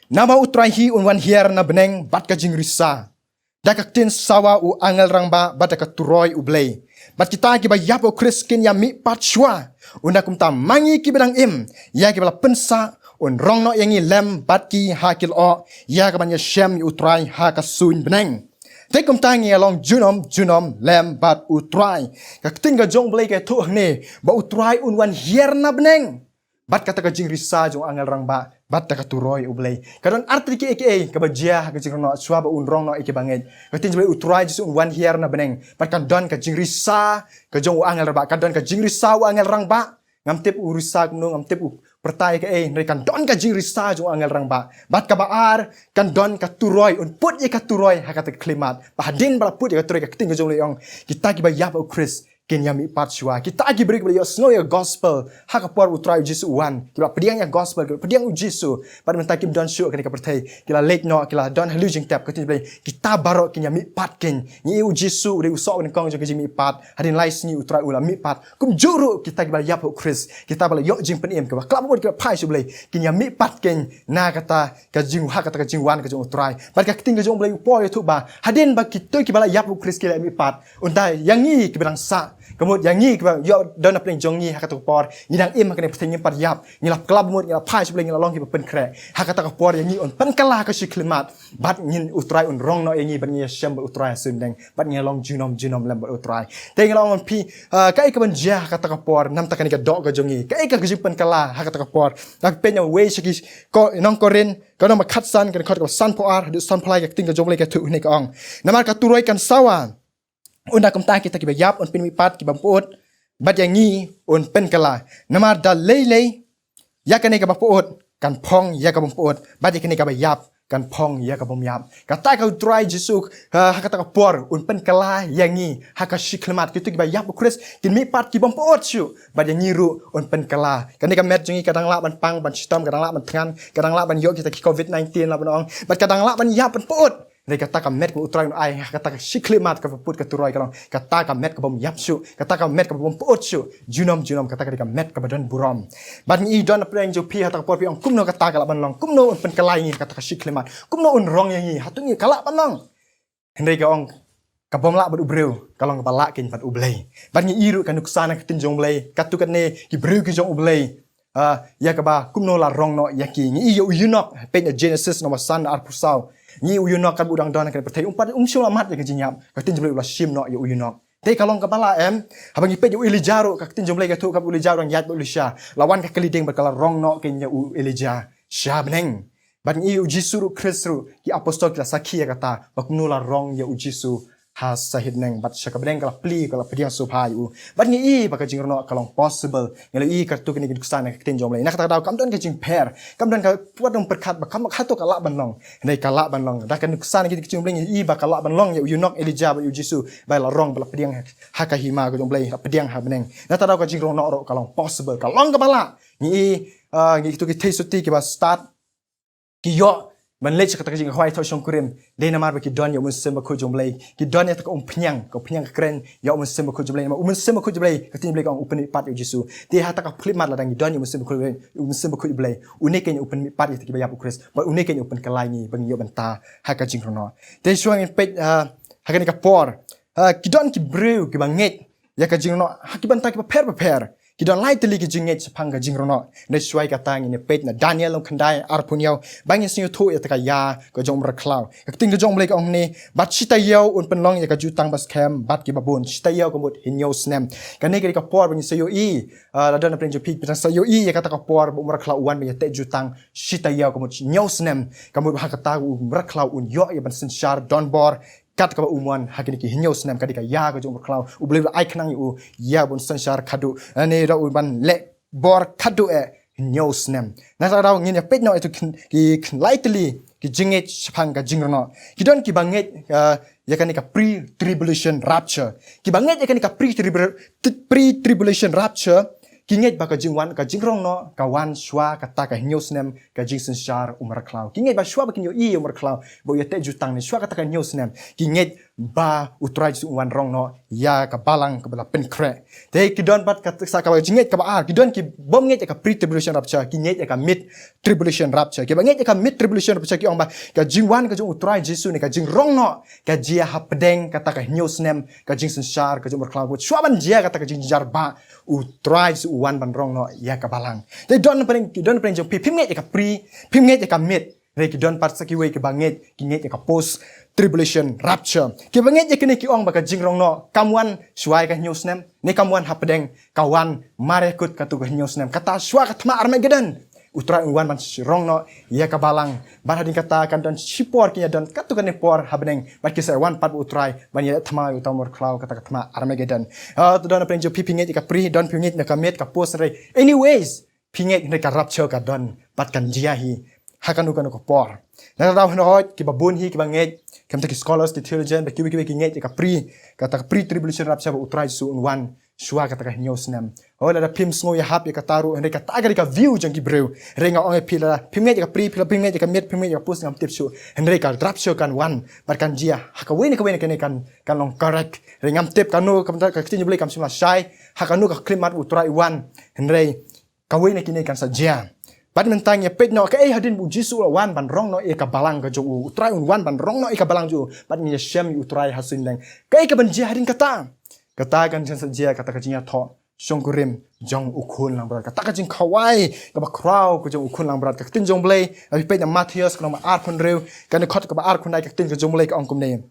Namar u Trai hi un wan hiar na bneng bad ka jingrisa, da ka ktien sawa u angel rangbah bad da ka turoi u Blei. Bad kita kiba ïap ha u Khrist kin ïa mihpat shuwa. Ynda kumta ma ngi kiba dang im, ïa kiba la pynsah, un rong noh ïa ngi lem bad ki ha ki lyoh, ïa kaban ïashem ïa u Trai ha ka suiñ bneng. Te kumta ngin ïa long junom junom lem bad u Trai. Ka ktien ka jong u Blei ka ïathuh hangne ba u Trai un wan hiar na bneng bad kata ka jingrisa jong u angel rangbah bad da ka turoi u Blei. Ka don ar tylli kiei kiei kaba jia ha ka jingrong noh shuwa ba un rong noh ïa kiba ngeit. Ka ktien jong u Blei, u Trai Jisu un wan hiar na bneng bad kan don ka jingrisa ka jong u angel rangbah, kan don ka jingrisa u angel rangbah. Ngam tip u risa kumno, ngam tip u pyrta ïa kaei, hynrei kan don ka jingrisa jong u angel rangbah. Bad kaba ar, kan don ka turoi, un put ïa ka turoi ha kata ka khyllipmat. Ba hadien ba la put ïa ka turoi, ka ktien ka jong u Blei ong, kita kiba ïap ha u Khrist kin ïa mihpat shuwa. Kita ki briew kiba la ïohsngew ïa ka gospel ha ka por u Trai u Jisu u wan, kiba la pdiang ïa ka gospel, kiba la pdiang u Jisu, bad mynta kim don shuh ha kane ka pyrthei, ki la leit noh, ki la don ha liu jingtep. Ka ktien jong u Blei, kita baroh kin ïa mihpat kein. Ngi i u Jisu u dei u soh banyngkong jong ka jingmihpat. Hadien lai sngi u Trai u la mihpat. Kumjuh ruh kita kiba la ïap ha u Khrist, kita ba la ïoh jingpynim, kiba la khlad bamut, kiba la phai sha u Blei, kin ïa mihpat kein na kata ka jing, ha kata ka jingwan ka jong u Trai. Bad ka ktien ka jong u Blei, u Paul u ïathuh ba hadien ba kito kiba la ïap ha u Khrist ki la mihpat, ynda ïa ngi kiba dang sah, ka mut ïa ngi kiba ïoh don na pdeng jong ngi ha kata ka por, ngi dang im ha kane ka pyrthei, ngim pat ïap, ngi la khlad bamut, ngi la phai sha u Blei, ngi la long kiba pynkhreh. Ha kata ka por ïa ngi un pynkylla ha ka shi khyllipmat, bad ngin, u Trai un rong noh ïa ngi, bad ngin ïashem bad u Trai ha suiñ bneng, bad ngin long junom junom lem bad u Trai. Te ngi la ong phi, ah, kaei kaban jia ha kata ka por, namar kane ka doh ka jong ngi, kaei ka jingpynkylla ha kata ka por. Ngi peit na wei sha ki, ko, nong Korinth, ka lynnong ba khatsan, ka dkhot kaba sanphew ar haduh sanphew lai, ka ktien ka jong u Blei ka ïathuh hangne, ka ong: Namar ka turoi kan sawa, ynda kumta kita kiba ïap un pynmihpat, kiba pyut, bad ïa ngi un pynkylla. Namar da lei lei, ïa kane kaba pyut kan phong ïa kaba ym pyut, bad ïa kane kaba ïap kan phong ïa kaba ym ïap. Kata ka u Trai Jisu, ha, ha kata ka por un pynkylla ïa ngi ha ka shi khyllipmat. Kito kiba ïap ha u Khrist kin mihpat, kiba ym pyut shuh, bad ïa ngi ruh un pynkylla. Kane ka met jong ngi ka dang lah ban pang, ban shitom, ka dang lah ban thngan, ka dang lah ban ïoh kita ki covid nineteen, lah ban ong, bad ka dang lah ban ïap, ban pyut. Hynrei kata ka met kaba u Trai un ai ha kata ka shi khyllipmat, kaba pyut ka turoi, ka long kata ka met kaba ym ïap shuh, kata ka met kaba ym pyut shuh. Junom junom, kata ka dei ka met kaba don burom. Bad ngi i don na pdeng jong phi ha kata ka por, phi ong, kumno kata ka lah ban long, kumno un pynkylla ïa ngi ha kata ka shi khyllipmat, kumno un rong ïa ngi, hato ngi ka lah ban long? Hynrei ka ong, ka bym lah bad u briew, ka long kaba lah kein bad u Blei. Bad ngi i ruh ka nuksa na ka ktien jong u Blei, katto katne ki briew ki jong u Blei, ah, ïa kaba kumno la rong noh ïa ki. Ngi i ïa u eunuch, peit na Genesis lynnong ba san, arphew saw. Ngi i u eunuch katba u dang don ha kane ka pyrthei, um pat, um shym la mad ïa ka jingïap. Ka ktien jong u Blei u la shim noh ïa u eunuch. Te ka long kaba lah, em? Haba ngi peit ïa u Elijah ruh, ka ktien jong u Blei ka ïathuh, katba u Elijah u dang ïaid bad u Elisha, la wan ka kylli dieng bad ka la rong noh kein ïa u Elijah sha bneng. Bad ngi i ïa u Jisu ruh Khrist ruh, ki apostol ki la sakhi ïa kata, ba kumno la rong ïa u Jisu ha sahit bneng, bad sha ka bneng ka la plie, ka la pdiang sngewbha ïa u. Bad ngi i ba ka jingrong noh ka long possible. Ngi la i katto katne ki nuksa na ka ktien jong u Blei. Na kata ka daw kam don ka jingpher, kam don ka wat ong pyrkhat ba kam, hato ka lah ban long. Hynrei ka lah ban long. Da ka nuksa na ka ktien jong u Blei ngi i ba ka lah ban long ïa u eunuch Elijah bad ïa u Jisu, ba la rong, ba la pdiang ha ka hima ka jong u Blei, la pdiang ha bneng. Na kata ka daw ka jingrong noh ruh ka long possible, ka long kaba lah. Ngi i, ah, ngi i kito ki theisotti kiba stad, ki ïoh ban leit sha kata ka jingkhawai thoh shongkurim, dei namar ba ki don ïa u Mynsiem Bakhuid jong u Blei, ki don ïa kata ka umphniang, ka umphniang ka kren ïa u Mynsiem Bakhuid jong u Blei, namar u Mynsiem Bakhuid jong u Blei, ka ktien jong u Blei ka ong, u pynmihpat ïa u Jisu. Te ha kata ka khyllipmat lada ngi don ïa u Mynsiem Bakhuid, u Mynsiem Bakhuid jong u Blei, une kein u pynmihpat ïa kita kiba ïap ha u Khrist, bad une kein u pynkylla ïa ngi ba ngin ïoh bynta ha ka jingrong noh. Te shuwa ngin peit, ah, ha kane ka por, ah, ki don ki briew kiba ngeit ïa ka jingrong noh ha ki bynta kiba pher bapher. Ki don lai tylli ki jingngeit shaphang ka jingrong noh. Hynrei shuwa ïa kata ngin ïa peit na Daniel lynnong khyndai arphew hynñiew ba ngin sngewthuh ïa kata ka ïa ka jong u mrad khlaw. Ka ktien ka jong u Blei ka ong hangne, bad shi taïew un pynlong ïa ka jutang ba skhem bad kiba bun, shi taïew ka mut hynñiew snem. Kane ka dei ka por ba ngin sa ïohi, ah, la don na pdeng jong phi, phi sa ïohi ïa kata ka por ba u mrad khlaw u wan ban ïateh jutang, shi taïew ka mut hynñiew snem. Ka mut ha kata u mrad khlaw un ïoh ïa ban synshar donbor kat kaba um wan ha kine ki hynñiew snem. Ka dei ka ïa ka jong u mrad khlaw, u Blei u la ai khnang ïa u ïa ban synshar khadduh, ne da u ban leh bor khadduh eh hynñiew snem. Na kata ka daw ngin ïa peit noh ïa tu ki khyndai tylli ki jingngeit shaphang ka jingrong noh. Ki don kiba ngeit, ah, ïa kane ka pre-tribulation rapture. Kiba ngeit ïa kane ka pre-tribul-, pre-tribulation rapture, ki ngeit ba ka jingwan ka jingrong noh ka wan shuwa kata ka hynñiew snem ka jingsynshar u mrad khlaw. Ki ngeit ba shuwa ba kin ïohi ïa u mrad khlaw ba u ïateh jutang, ne shuwa kata ka hynñiew snem, ki ngeit ba u Trai Jisu un wan rong noh ïa ka balang kaba la pynkhreh. Te ki don pat kata, sa kaba jingngeit kaba ar, ki don kibym ngeit ïa ka pre-tribulation rapture, ki ngeit ïa ka mid-tribulation rapture. Kiba ngeit ïa ka mid-tribulation rapture ki ong ba ka jingwan ka jong u Trai Jisu ne ka jingrong noh ka jia hapdeng kata ka hynñiew snem ka jingsynshar ka jong u mrad khlaw. Shuwa ban jia kata ka jingjynjar ba u Trai Jisu u wan ban rong noh ïa ka balang. Te don pdeng, don pdeng jong phi, phim ngeit ïa ka pre, phim ngeit ïa ka mid. Hynrei ki don pat sa kiwei kiba ngeit, ki ngeit ïa ka post tribulation rapture. Kiba ngeit ïa kine ki ong ba ka jingrong noh kam wan shuwa ïa ka hynñiew snem, ne kam wan hapdeng, ka wan mar ïa kut katu ka hynñiew snem. Kata shuwa ka thma Armageddon u Trai un wan ban rong noh ïa ka balang. Bad hadien kata kan don shipor kin ïa don katu kane por ha bneng, bad ki sa wan pat bad u Trai ban ïaleh thymmai uta u mrad khlaw, kata ka thma Armageddon. Ah, to don pdeng jong phi, phi ngeit ïa ka pre, don phi ngeit ïa ka mid, ka post, hynrei anyways, phi ngeit hynrei ka rapture ka don bad kan jia hi ha kano kano ka por. Na kata ka daw hynrei kiba bun hi kiba ngeit, kum kita ki scholars, ki theologian, bad kiwei kiwei ki ngeit ïa ka pre, kata ka pre-tribulation rapture ba u Trai Jisu un wan shuwa kata ka hynñiew snem. Hooid, lada phim sngew ïahap ïa kata ruh, hynrei kata ka dei ka view jong ki briew. Hynrei nga ong ïa phi, lada phim ngeit ïa ka pre, phim ngeit ïa ka mid, phim ngeit ïa ka post, ngam tip shuh. Hynrei ka rapture kan wan bad kan jia ha kawei na kawei na kane, kan, kan long correct. Hynrei ngam tip kano, ka, ka ktien jong u Blei kam shym la shai ha kano ka khyllipmat u Trai u wan. Hynrei kawei na kine kan sa jia. Bad mynta ngin ïa peit noh kaei hadien ba u Jisu u la wan ban rong noh ïa ka balang ka jong u. U Trai un wan ban rong noh ïa ka balang jong u. Bad ngin ïa shem ïa u Trai ha suiñ lyngngoh. Kaei kaban jia hadien kata? Kata kan sa jia kata ka jingïathoh shongkurim jong u khun langbrot. Kata ka jingkhawai kaba khraw ka jong u khun langbrot. Ka ktien jong u Blei, phi peit na Mathaios ka lynnong ba arphew hynriew, ka dkhot kaba arphew khyndai, ka ktien ka jong u Blei ka ong kumne: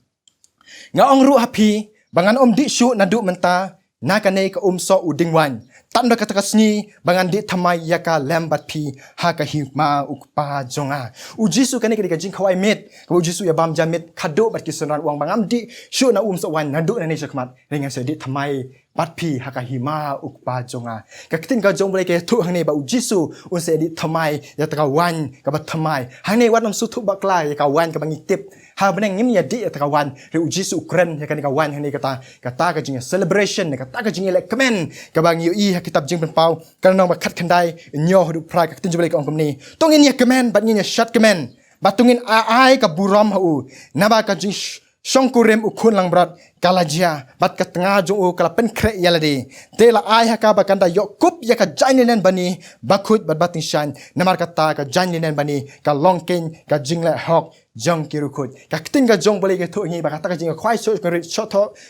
Nga ong ruh ha phi ba ngan ym dih shuh naduh mynta na kane ka umsoh u dieng waiñ, tad haduh kata ka sngi ba ngan dih thymmai ïa ka lem bad phi ha ka hima u Kpa jong nga. U Jisu, kane ka dei ka jingkhawai miet kaba u Jisu u ïa bam jia miet khadduh bad ki synran, u ong ba ngam dih shuh na u umsoh waiñ naduh nangne shakhmat, hynrei ngan sa dih thymmai bad phi ha ka hima u Kpa jong nga. Ka ktien ka jong u Blei ka ïathuh hangne ba u Jisu un sa dih thymmai ïa kata ka waiñ kaba thymmai. Hangne wat nym sngewthuh bakla ïa ka waiñ kaba ngi tip ha bneng, ngim ïa dih ïa kata ka waiñ. Hynrei u Jisu u kren ïa kane ka waiñ hangne, kata, kata ka jingïa celebration, kata ka jingïaleh kmen kaba ngi ïohi ha kitab Jingpynpaw ka lynnong ba khatkhyndai, hynñiew haduh phra. Ka ktien jong u Blei ka ong kumne: To ngin ïa kmen bad ngin ïa shad kmen, bad to ngin ai, ai ka burom ha u, naba ka jing sh-, shongkurim u khun langbrot ka la jia, bad ka tnga jong u ka la pynkhreh ïa lade. Te la ai ha ka ba kan da ïoh kup ïa ka jaiñ linen bani bakhuid bad batyngshaiñ. Namar kata ka jaiñ linen bani ka long keiñ ka jingleh hok jong ki riewkhuid. Ka ktien ka jong u Blei ka ïathuh ïa ngi ba kata ka jingkhawai shongkurim,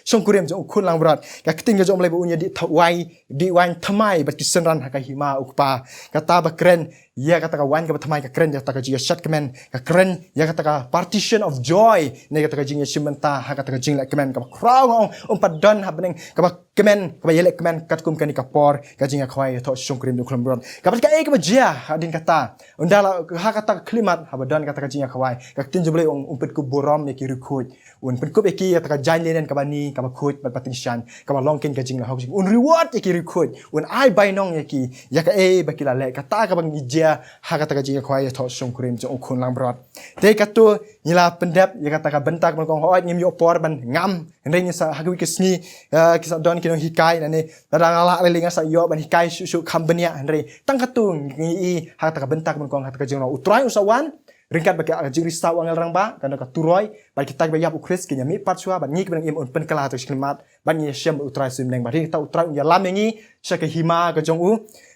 shongkurim jong u khun langbrot, ka ktien ka jong u Blei ba un ïa dih thymmai, dih waiñ thymmai bad ki synran ha ka hima u Kpa. Kata ba kren ïa kata ka waiñ kaba thymmai ka kren ïa kata ka jingïashad kmen, ka kren ïa kata ka partition of joy, ne kata ka jingïashim bynta ha kata ka jingleh kmen kaba khraw. Nga ong, ym pat don ha bneng kaba kmen, kaba ïaleh kmen katkum kane ka por ka jingïakhawai ïathoh shongkurim jong u khun langbrot. Kaba, kaei kaba jia hadien kata? Ynda la ha kata ka khyllipmat haba don kata ka jingïakhawai, ka ktien jong u Blei ong, un pynkup burom ïa ki riewkhuid. Un pynkup ïa ki ïa kata ka jaiñ linen kaba ni, kaba khuid bad batyngshaiñ, kaba long keiñ ka jingleh hok jong u. Un reward ïa ki riewkhuid, un ai bainong ïa ki ïa kaei ba ki la leh. Kata kaba ngi jia ha kata ka jingïakhawai ïathoh shongkurim jong u khun langbrot. Te katto ngi la pyndep ïa kata ka bynta kaba nyngkong. Hooid, ngim ïoh por ban ngam, hynrei ngin sa, ha kiwei ki sngi, eh, ki sa don ki nonghikai, lane lada nga lah lei lei nga sa ïoh ban hikai shuh shuh kham bniah, hynrei tang katto ngi i ha kata ka bynta kaba nyngkong, ha kata ka jingrong. U Trai u sa wan ryngkat bad ka jingrisaw u angel rangbah, kane ka turoi, bad kita kiba ïap ha u Khrist kin ïa mihpat shuwa, bad ngi kiba dang im un pynkylla ha kata ka jingkhyllipmat, bad ngin ïashem bad u Trai ha suiñ bneng, bad hadien kata u Trai un ïalam ïa ngi sha ka hima ka jong u.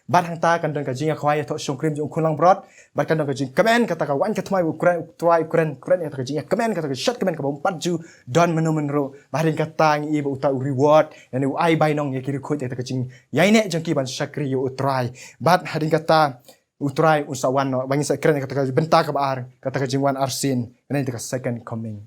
Bad hangta kan don ka jingïakhwai ïathoh shongkurim jong u khun langbrot. Bad kan don ka jingkmen kata ka waiñ ka thymmai u kren, u trai u kren, kren ïa kata ka jingïakmen, kata ka shad kmen kaba um pat ju don mynno mynno ruh. Bad hadien kata ngi i ba uta u reward, lane u ai bainong ïa ki riewkhuid ïa kata ka jingïaineh jong ki ban shakri ïa u Trai. Bad hadien kata u Trai un sa wan noh, ba ngin sa kren ïa kata ka bynta kaba ar, kata ka jingwan arsien, lane kata ka second coming.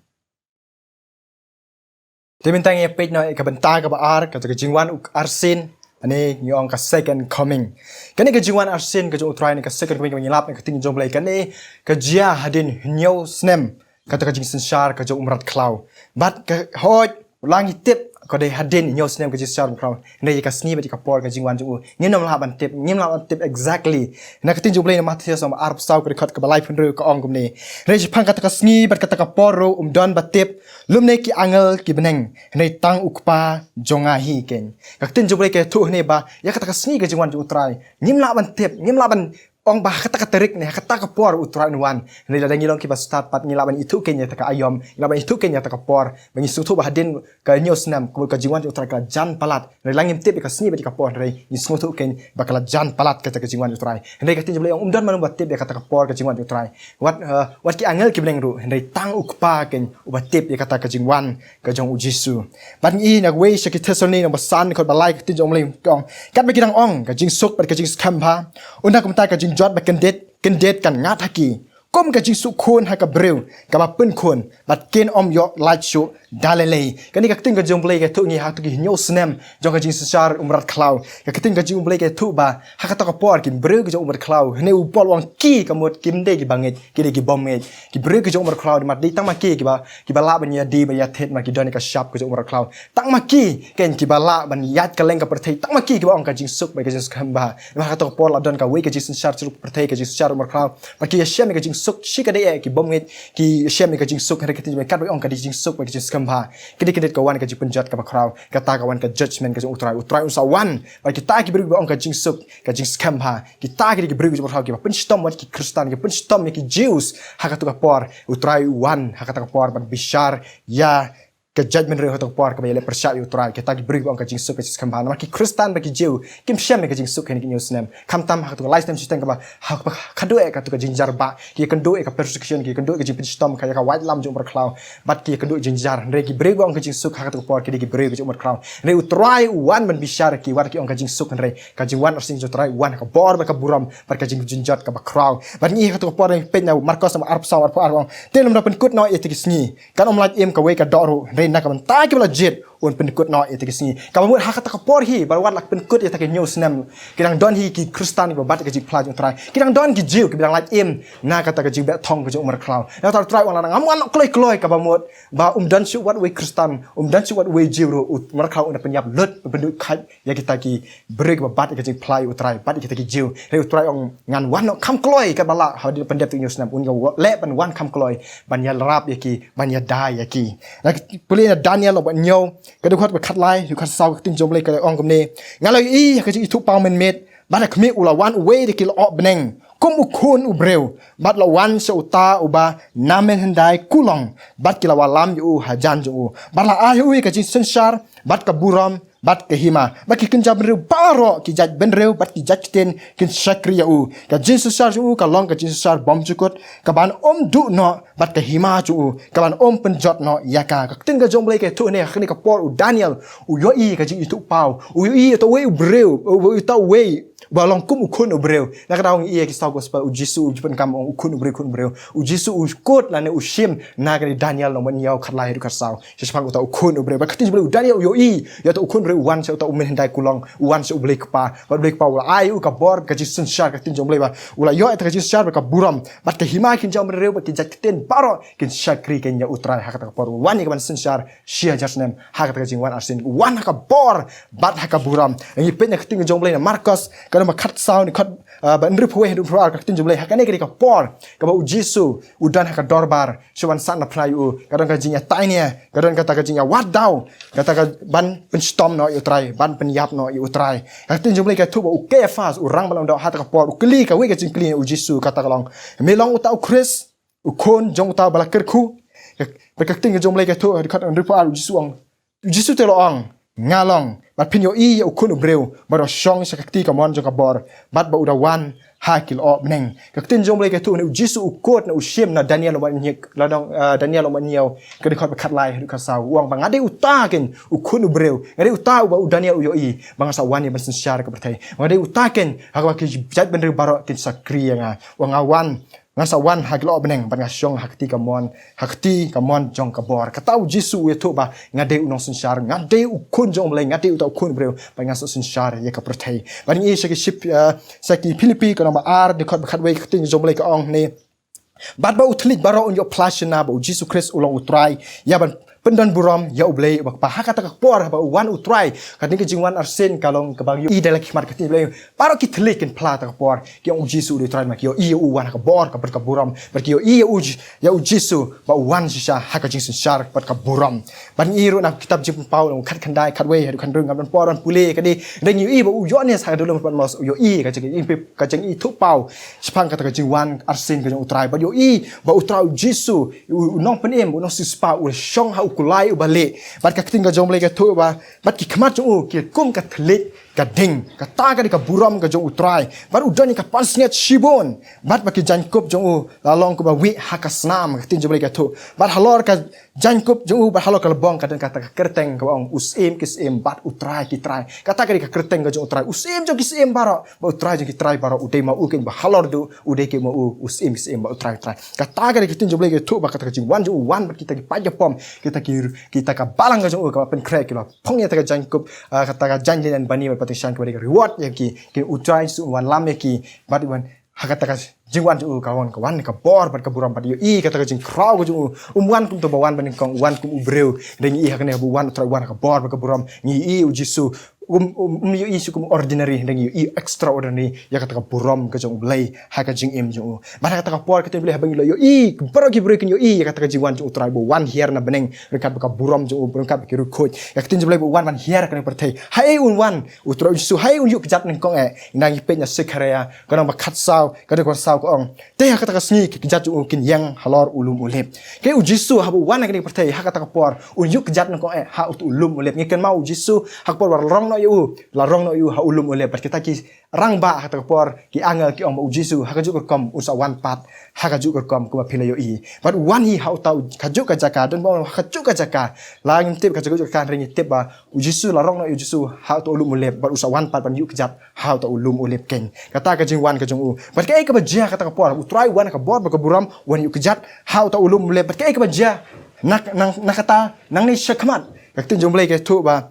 Te mynta ngin ïa peit noh ïa ka bynta kaba ar, kata ka jingwan u arsien, lane ngi ong ka second coming. Kane ka jingwan arsien ka jong u Trai, ne ka second coming kaba ngi lap na ka ktien jong u Blei, kane ka jia hadien hynñiew snem kata ka jingsynshar ka jong u mrad khlaw. Bad ka hoi, la ngi tip ka dei hadien hynñiew snem ka jingsynshar u mrad khlaw. Hynrei ïa ka sngi bad ïa ka por ka jingwan jong u ngim lah ban tip, ngim lah ban tip exactly. Na ka ktien jong u Blei na Mathaios lynnong ba arphew saw ka dkhot kaba laiphew hynriew ka ong kumne: Hynrei shaphang kata ka sngi bad kata ka por ruh ym don ba tip, lymne ki angel ki bneng, hynrei tang u Kpa jong nga hi keiñ. Ka ktien jong u Blei ka ïathuh hangne ba ïa kata ka sngi ka jingwan jong u Trai ngim lah ban tip, ngim lah ban ong ba ha kata ka tarik ne ha kata ka por u Trai un wan. Hynrei lada ngi long kiba stad pat ngi lah ban ithuh keiñ ïa kata ka aïom, ngi lah ban ithuh keiñ ïa kata ka por. Ba ngi sngewthuh ba hadien ka hynñiew snem ka jingwan jong u Trai ka la jan palat. Hynrei la ngim tip ïa ka sngi bad ïa ka por, hynrei ngi sngewthuh keiñ ba ka la jan palat kata ka jingwan jong u Trai. Hynrei ka ktien jong u Blei ong ym don mano ba tip ïa kata ka por ka jingwan jong u Trai. Wat, eh, wat ki angel ki bneng ruh, hynrei tang u Kpa keiñ uba tip ïa kata ka jingwan ka jong u Jisu. Bad ngi i na kawei sha ki Thessaloni lynnong ba san dkhot ba lai ka ktien jong u Blei ka ong: Katba ki dang ong, ka jingsuk bad ka jingskhem bha, ynda kumta ka jingjot ba kyndit kyndit kan ngat ha ki, kum ka jingsuk khun ha ka briew kaba pynkhun, bad kin ym ïoh lait shuh da lei lei. Kane ka ktien ka jong u Blei ka ïathuh ngi ha kito ki hynñiew snem jong ka jingsynshar u mrad khlaw. Ka ktien ka jong u Blei ka ïathuh ba ha kata ka por ki briew ki jong u mrad khlaw, hynrei u Paul u ong ki ka mut kim dei kiba ngeit, ki dei ki bym ngeit. Ki briew ki jong u mrad khlaw, namar dei tang ma ki kiba, kiba lah ban ïa die ban ïa thied, namar ki don ïa ka shap ka jong u mrad khlaw. Tang ma ki keiñ kiba lah ban ïaid kylleng ka pyrthei, tang ma ki kiba ong ka jingsuk bad ka jingskhem bha. Namar ha kata ka por la don kawei ka jingsynshar sha ka pyrthei, ka jingsynshar u mrad khlaw. Bad ki ïashem ïa ka jingsuk, shi ka dei eh ki bym ngeit, ki ïashem ïa ka jingsuk, hynrei ka ktien jong u Blei katba ong ka dei jingsuk bad ka jingskhem bha. Ki dei, ki dei ka wan ka jingpynjot kaba khraw, kata ka wan ka judgment ka jong u Trai, u Trai un sa wan. Bad kita ki briew kiba ong ka jingsuk, ka jingskhem bha, kita ki dei ki briew ki jong u mrad khlaw kiba pynshitom wat ki Khristan, ki pynshitom ïa ki Jews ha kata ka por, u Trai u wan ha kata ka por ban bishar ïa ka judgment hynriew ha kata ka por kaba ïaleh pyrshah ïa u Trai. Kita ki briew kiba ong ka jingsuk ka jingskhem bha. Namar ki Khristan bad ki Jiw kim shem ïa ka jingsuk ha kine ki hynñiew snem. Khamtam ha katu ka lai snem shiteng kaba ha kaba khatduh ïa katu ka jingjar ba ki ïakynduh ïa ka persecution, ki ïakynduh ïa ka jingpynshitom ha ka, ïa ka waitlam jong u mrad khlaw. Bad ki ïakynduh ïa ka jingjynjar. Hynrei ki briew kiba ong ka jingsuk ha katu ka por ki dei ki briew ka jong u mrad khlaw. Hynrei u Trai u wan ban bishar ïa ki, wat ki ong ka jingsuk, hynrei ka jingwan arsien jong u Trai u wan ha ka bor bad ka burom bad ka jingjynjot kaba khraw. Bad ngi ha katu ka por ngi peit na Markos lynnong arphew saw arphew ar ong: Te lymda pynkut noh ïa kata ki sngi, kan ym lait im kawei ka doh ruh, hynrei na ka bynta kiba la jied un pynkut noh ïa kata ki sngi. Kaba mut ha kata ka por hi, ba wat la pynkut ïa kata ki hynñiew snem, ki dang don hi ki Khristan kiba bat ïa ka jingphla jong u Trai. Ki dang don ki Jiw kiba dang lait im na kata ka jingbeh thong ka jong u mrad khlaw. Na kata u Trai u ong lada ngam wan noh kloi kloi, kaba mut ba um don shuh wat uwei Khristan, um don shuh wat uwei Jiw ruh, u mrad khlaw un da pynïap lut, pynduh khat ïa kita ki briew kiba bat ïa ka jingphla ïa u Trai, bat ïa kita ki Jiw. Hynrei u Trai u ong ngan wan noh kham kloi, katba lah hadien pyndep ïa ki hynñiew snem, un ïaleh ban wan kham kloi ban ïarap ïa ki, ban ïada ïa ki. Ngi pule na Daniel lynnong ba hynñiew, ka dkhot ba khatlai, dkhot khatsaw, ka ktien jong u Blei ka ong kumne: Nga la ïohi ïa ka jingithuhpaw mynmiet, bad ha khmih u la wan uwei da ki lyoh bneng kum u Khun u briew, bad la wan sha uta uba na mynhyndai kulong, bad ki la wallam ïa u hajan jong u, bad la ai ha u ïa ka jingsynshar bad ka burom bad ka hima, bad ki kynja bynriew baroh, ki jaid bynriew bad ki jaid ktien kin shakri ïa u. Ka jingsynshar jong u ka long ka jingsynshar bymjukut, kaban ym duh noh, bad ka hima jong u kaban ym pynjot noh ïa ka. Ka ktien ka jong u Blei ka ïathuh ne ha kane ka por u Daniel u ïohi ka jingithuhpaw, u ïohi uta uwei u briew, u, uta uwei ba long kum u Khun u briew. Na ka daw ngi ïohi ha ki saw gospel u Jisu u ju pyndonkam ong u Khun u briew, Khun u briew. U Jisu u kut lane u shim na kane Daniel lynnong ba hynñiew, khatlai haduh khatsaw, shaphang uta u Khun u briew. Bad ka ktien jong u Blei u Daniel u ïohi ïa uta u Khun u briew u wan sha uta u mynhyndai kulong, u wan sha u Blei Kpa, bad u Blei Kpa u la ai u ka bor, ka jingsynshar, ka ktien jong u Blei ba u la ïoh ïa ka jingsynshar bad ka burom bad ka hima, ki kynja bynriew bad ki jaid ktien baroh kin shakri keiñ ïa u Trai ha kata ka por. U wan ïa kaban synshar shi hajar snem ha kata ka jingwan arsien, u wan ha ka bor bad ha ka burom. Ngi peit na ka ktien ka jong u Blei na Markos, ka lynnong ba khatsaw, dkhot, ah, ba hynriewphew wei haduh hynriewphew ar, ka ktien jong u Blei, ha kane ka dei ka por kaba u Jisu u don ha ka dorbar, shu wan sah na phna ïa u, ka don ka jingïatainia, ka don kata ka jingïawad daw, kata kaban pynshitom noh ïa u Trai, ban pynïap noh ïa u Trai. Ka ktien jong u Blei ka ïathuh ba u Kaiaphas u rangbah lyngdoh ha kata ka por u kylli kawei ka jingkylli na u Jisu, kata ka long: Me long uta u Khrist, u Khun jong uta uba la kyrkhu? Ka, ka ktien ka jong u Blei ka ïathuh ha dkhot hynriewphew ar, u Jisu u ong, u Jisu te u la ong: nga long, bad phin ïohi ïa u Khun u briew ba u da shong sha ka kti kamon jong ka bor, bad ba u da wan ha ki lyoh bneng. Ka ktien jong U Blei ka ïathuh, ne U Jisu u kut, ne u shim na Daniel u Mad-, la dong, eh, Daniel u Mad-, ka dkhot ba khatlai haduh khatsaw, u ong ba nga dei uta keiñ u Khun u briew, nga dei uta uba u Daniel u ïohi ba nga sa wan ïa ban synshar ïa ka pyrthei. Nga dei uta keiñ ha kaba ki jaitbynriew baroh kin shakri ïa nga. U ong nga wan, nga sa wan ha ki lyoh bneng bad nga shong ha kti kamon, ha kti kamon jong ka bor. Kata U Jisu u ïathuh ba nga dei u nongsynshar, nga dei u Khun jong U Blei, nga dei uta u Khun u briew, bad nga sa synshar ïa ka pyrthei. Bad ngi ïohi sha ki Ship-, eh, sha ki Philippi ka lynnong ba ar, dkhot ba khatwei, ka ktien jong U Blei ka ong ne: Bad ba u thylliej baroh un ïoh phla shynna ba U Jisu Khrist u long U Trai, ïa ban pyndon burom ïa U Blei uba Kpa. Ha kata ka por haba u wan U Trai, katne ka jingwan arsien ka long kaba ngi ïohi da la ki khmat, ka ktien U Blei, baroh ki thylliej kin phla ha kata ka por, ki ong U Jisu u dei U Trai, namar ki ïohi ïa u wan ha ka bor bad ka burom, bad ki ïohi ïa u J-, ïa U Jisu ba u wan shisha ha ka jingsynshar bad ka burom. Bad ngi ïohi ruh na ka kitab Jingpynpaw lynnong khatkhyndai, khatwei haduh khathynriew, ngam don por ban pule ïa kane, hynrei ngi ïohi ba u Ïoannis ha ka Duh Lyngba Patmos u ïohi ka jingpynpaw, ka jingïathuhpaw shaphang kata ka jingwan arsien ka jong U Trai, bad ïohi ba U Trai U Jisu u, u nongpynim, u nongsiewspah, u shong ha u kulai uba lieh. Bad ka ktien ka jong U Blei ka ïathuh ba, bad ki khmat jong u ki kum ka thylliej ka ding. Kata ka dei ka burom ka jong U Trai. Bad u don ïa ka pansngiat shibun. Bad ba ki jaiñkup jong u la long kumba wih ha ka snam, ka ktien jong U Blei ka ïathuh. Bad halor ka jaiñkup jong u bad halor ka lbong ka don kata ka kyrteng kaba ong U Syiem ki syiem bad U Trai ki trai. Kata ka dei ka kyrteng ka jong U Trai, U Syiem jong ki syiem baroh bad U Trai jong ki trai baroh. U dei ma u keiñ ba halor duh, u dei keiñ ma u, U Syiem ki syiem bad U Trai u trai. Kata ka dei ka ktien jong U Blei ka ïathuh ba kata ka jingwan jong u wan bad kita ki paid jong u, kita ki, kita ka balang ka jong u kaba pynkhreh, ki la phong ïa kata ka jaiñkup, ah, kata ka jaiñ linen bani bad pateng shang kaba dei ka reward ïa ki, ki U Trai Jisu un wanlam ïa ki, bad wan ha kata ka jingwan jong u ka wan, ka wan ka bor bad ka burom, bad ïohi kata ka jingkhraw ka jong u. Um wan kum uto ba wan banyngkong, u wan kum u briew. Hynrei ngi ïohi ha kane ba u wan, U Trai u wan ha ka bor bad ka burom. Ngi ïohi U Jisu, um, um, um ïohi shuh kum ordinary, hynrei ngi ïohi extraordinary ïa kata ka burom ka jong U Blei ha ka jingim jong u. Bad ha kata ka por, ka ktien U Blei, haba ngi la ïohi, baroh ki briew kin ïohi ïa kata ka jingwan jong U Trai ba u wan hiar na bneng ryngkat bad ka burom jong u, ryngkat bad ki riewkhuid. Ka ktien U Blei ba u wan ban hiar kane ka pyrthei. Haei un wan U Trai U Jisu, haei un ïuh kjat nyngkong eh? Ngi dang peit na Sekharaïa ka lynnong ba khatsaw, ka dkhot ba saw, ka ong: Te ha kata ka sngi ki kjat jong u kin ïeng halor u lum Olib. Te U Jisu haba u wan ha kane ka pyrthei, ha kata ka por un ïuh kjat nyngkong eh ha uto u lum Olib? Ngi kynmaw U Jisu ha ka por ba la rong noh ïa u, la rong noh ïa u ha u lum Olib, bad kita ki rangbah ha kata ka por, ki angel, ki ong ba U Jisu ha kajuh ka rukom un sa wan pat ha kajuh ka rukom kumba phi la ïohi. Bad u wan hi ha uta u, kajuh ka jaka, don ba ha kajuh ka jaka. La ngim tip kajuh ka jaka, hynrei ngi tip ba U Jisu, la rong noh ïa U Jisu ha uto u lum Olib, bad u sa wan pat ban ïuh kjat ha uto u lum Olib keiñ. Kata ka jingwan ka jong u. Bad kaei kaba jia ha kata ka por? U Trai u wan ha ka bor bad ka burom, u wan ïuh kjat ha uto u lum Olib. Bad kaei kaba jia na, na, na kata, nangne shakhmat? Ka ktien jong U Blei ka ïathuh ba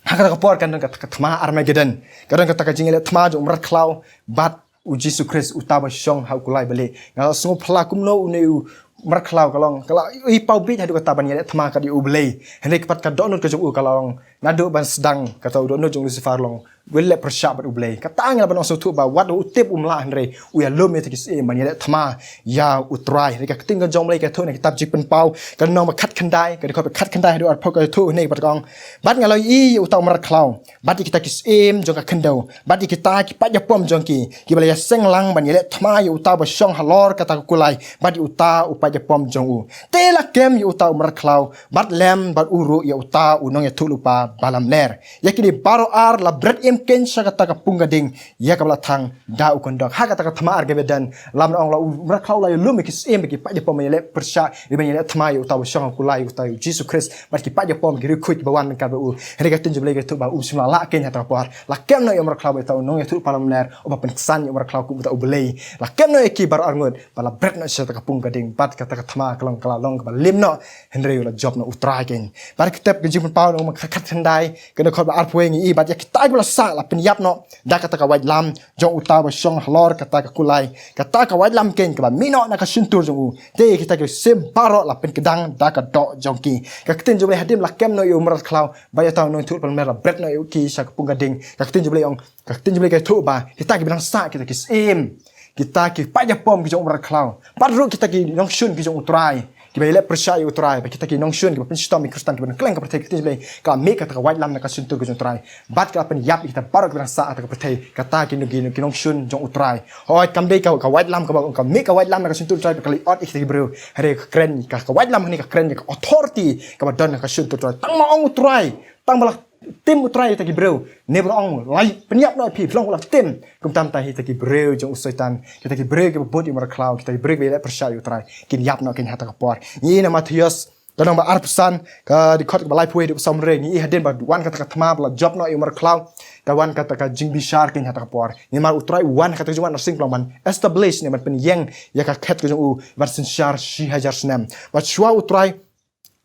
ha kata ka por kan don kata ka thma Armageddon. Ka don kata ka jingïaleh thma jong u mrad khlaw bad U Jisu Khrist, uta ba shong ha u kulai ba lieh. Nga la sngewphylla kumno une u mrad khlaw ka long, ka la ïohi paw bieit haduh katta ban ïaleh thma kat ïa U Blei. Hynrei ka pat ka dohnud ka jong u ka long, naduh ban sdang kata u dohnud jong u Lucifer long, u ïaleh pyrshah bad U Blei. Kata ngi lah ban ong sngewthuh ba wat u tip um lah, hynrei u ïalum ïa kita ki syiem ban ïaleh thma ïa U Trai. Hynrei ka ktien ka jong U Blei ka ïathuh na kitab Jingpynpaw ka lynnong ba khatkhyndai, ka dkhot ba khatkhyndai haduh arphew, ka ïathuh hynne bad ka ong: Bad nga la ïohi ïa uta u mrad khlaw, bad ïa kita ki syiem jong ka khyndew, bad ïa kita ki paid jahpom jong ki, kiba la ïaseng lang ban ïaleh thma ïa uta uba shong halor kata ka kulai, bad ïa uta u paid jahpom jong u. Te la kem ïa uta u mrad khlaw, bad lem bad u ruh ïa uta u nongïathuhlypa ba lamler. Ïa kine baroh ar la bret im keiñ sha kata ka pung ka ding, ïa kaba la thang da u kyndok. Ha kata ka thma Armageddon, lada ong la u mrad khlaw la ïalum ïa ki syiem bad ki paid jahpom ban ïaleh pyrshah, ban ïaleh thma ïa uta uba shong ha u kulai, uta U Jisu Khrist, bad ki paid jahpom, ki riewkhuid kiba wan ryngkat bad u. Hynrei ka ktien jong U Blei ka ïathuh ba um shym la lah keiñ ha kata ka por. La kem noh ïa u mrad khlaw bad ïa uta u nongïathuhlypa lamler uba pynksan ïa u mrad khlaw kum uta U Blei. La kem noh ïa ki baroh arngut, bad la bret noh sha kata ka pung ka ding, bad kata ka thma ka long, ka la long kaba lim noh, hynrei u la jop noh U Trai keiñ. Bad ka kitab ka Jingpynpaw lynnong ba khatkhyndai, ka dkhot ba arphew wei, ngi ïohi: Bad ïa kita kiba la sah la pynïap noh da kata ka waitlam jong uta uba shong halor kata ka kulai, kata ka waitlam keiñ kaba mih noh na ka shyntur jong u. Te ïa kita ki syiem baroh la pynkdang da ka doh jong ki. Ka ktien jong U Blei, hadien la kem noh ïa u mrad khlaw bad ïa uta u nongïathuhlypa lamler, la bret noh ïa ki sha ka pung ka ding. Ka ktien jong U Blei ong, ka ktien jong U Blei ka ïathuh ba kita kiba dang sah, kita ki syiem, kita ki paid jahpom ki jong u mrad khlaw, bad ruh kita ki nongshun ki jong U Trai, kiba ïaleh pyrshah ïa U Trai, bad kita ki nongshun kiba pynshitom ïa ki Khristan kiba don kylliang ka pyrthei, ka ktien jong U Blei ka la mih kata ka waitlam na ka shyntur ka jong U Trai. Bad ka la pynïap ïa kita baroh kiba dang sah ha kata ka pyrthei, kata ki, ki, ki nongshun jong U Trai. Hooid, kam dei ka, ka waitlam kaba, ka mih ka waitlam na ka shyntur U Trai ka la ot ïa kita ki briew. Hynrei ka kren, ka, ka waitlam hangne ka kren ïa ka authority kaba don ha ka shyntur U Trai. Tang ma ong U Trai, tang ba la tim u Trai ïa kita ki briew. Ne ba la ong, la pynïap noh ïa phi, phi long ba la tim. Kumta mynta hi kita ki briew jong u Soitan, kita ki briew kiba bud ïa u mrad khlaw, kita ki briew kiba leh pyrshah ïa u Trai, kin ïap noh kein ha kata ka por. Ngi ïohi na Mathaios ka lynnong ba arphew san, ka dkhot kaba laiphew wei haduh saw hynriew, ngi ïohi hadien ba wan kata ka thma ba la jop noh ïa u mrad khlaw, ka wan kata ka jingbishar kein ha kata ka por. Namar u Trai u wan ha kata ka jingwan arsing plang ban establish ne ban pynïeng ïa ka khet ka jong u, ban synshar shi hajar snem. Bad shuwa u Trai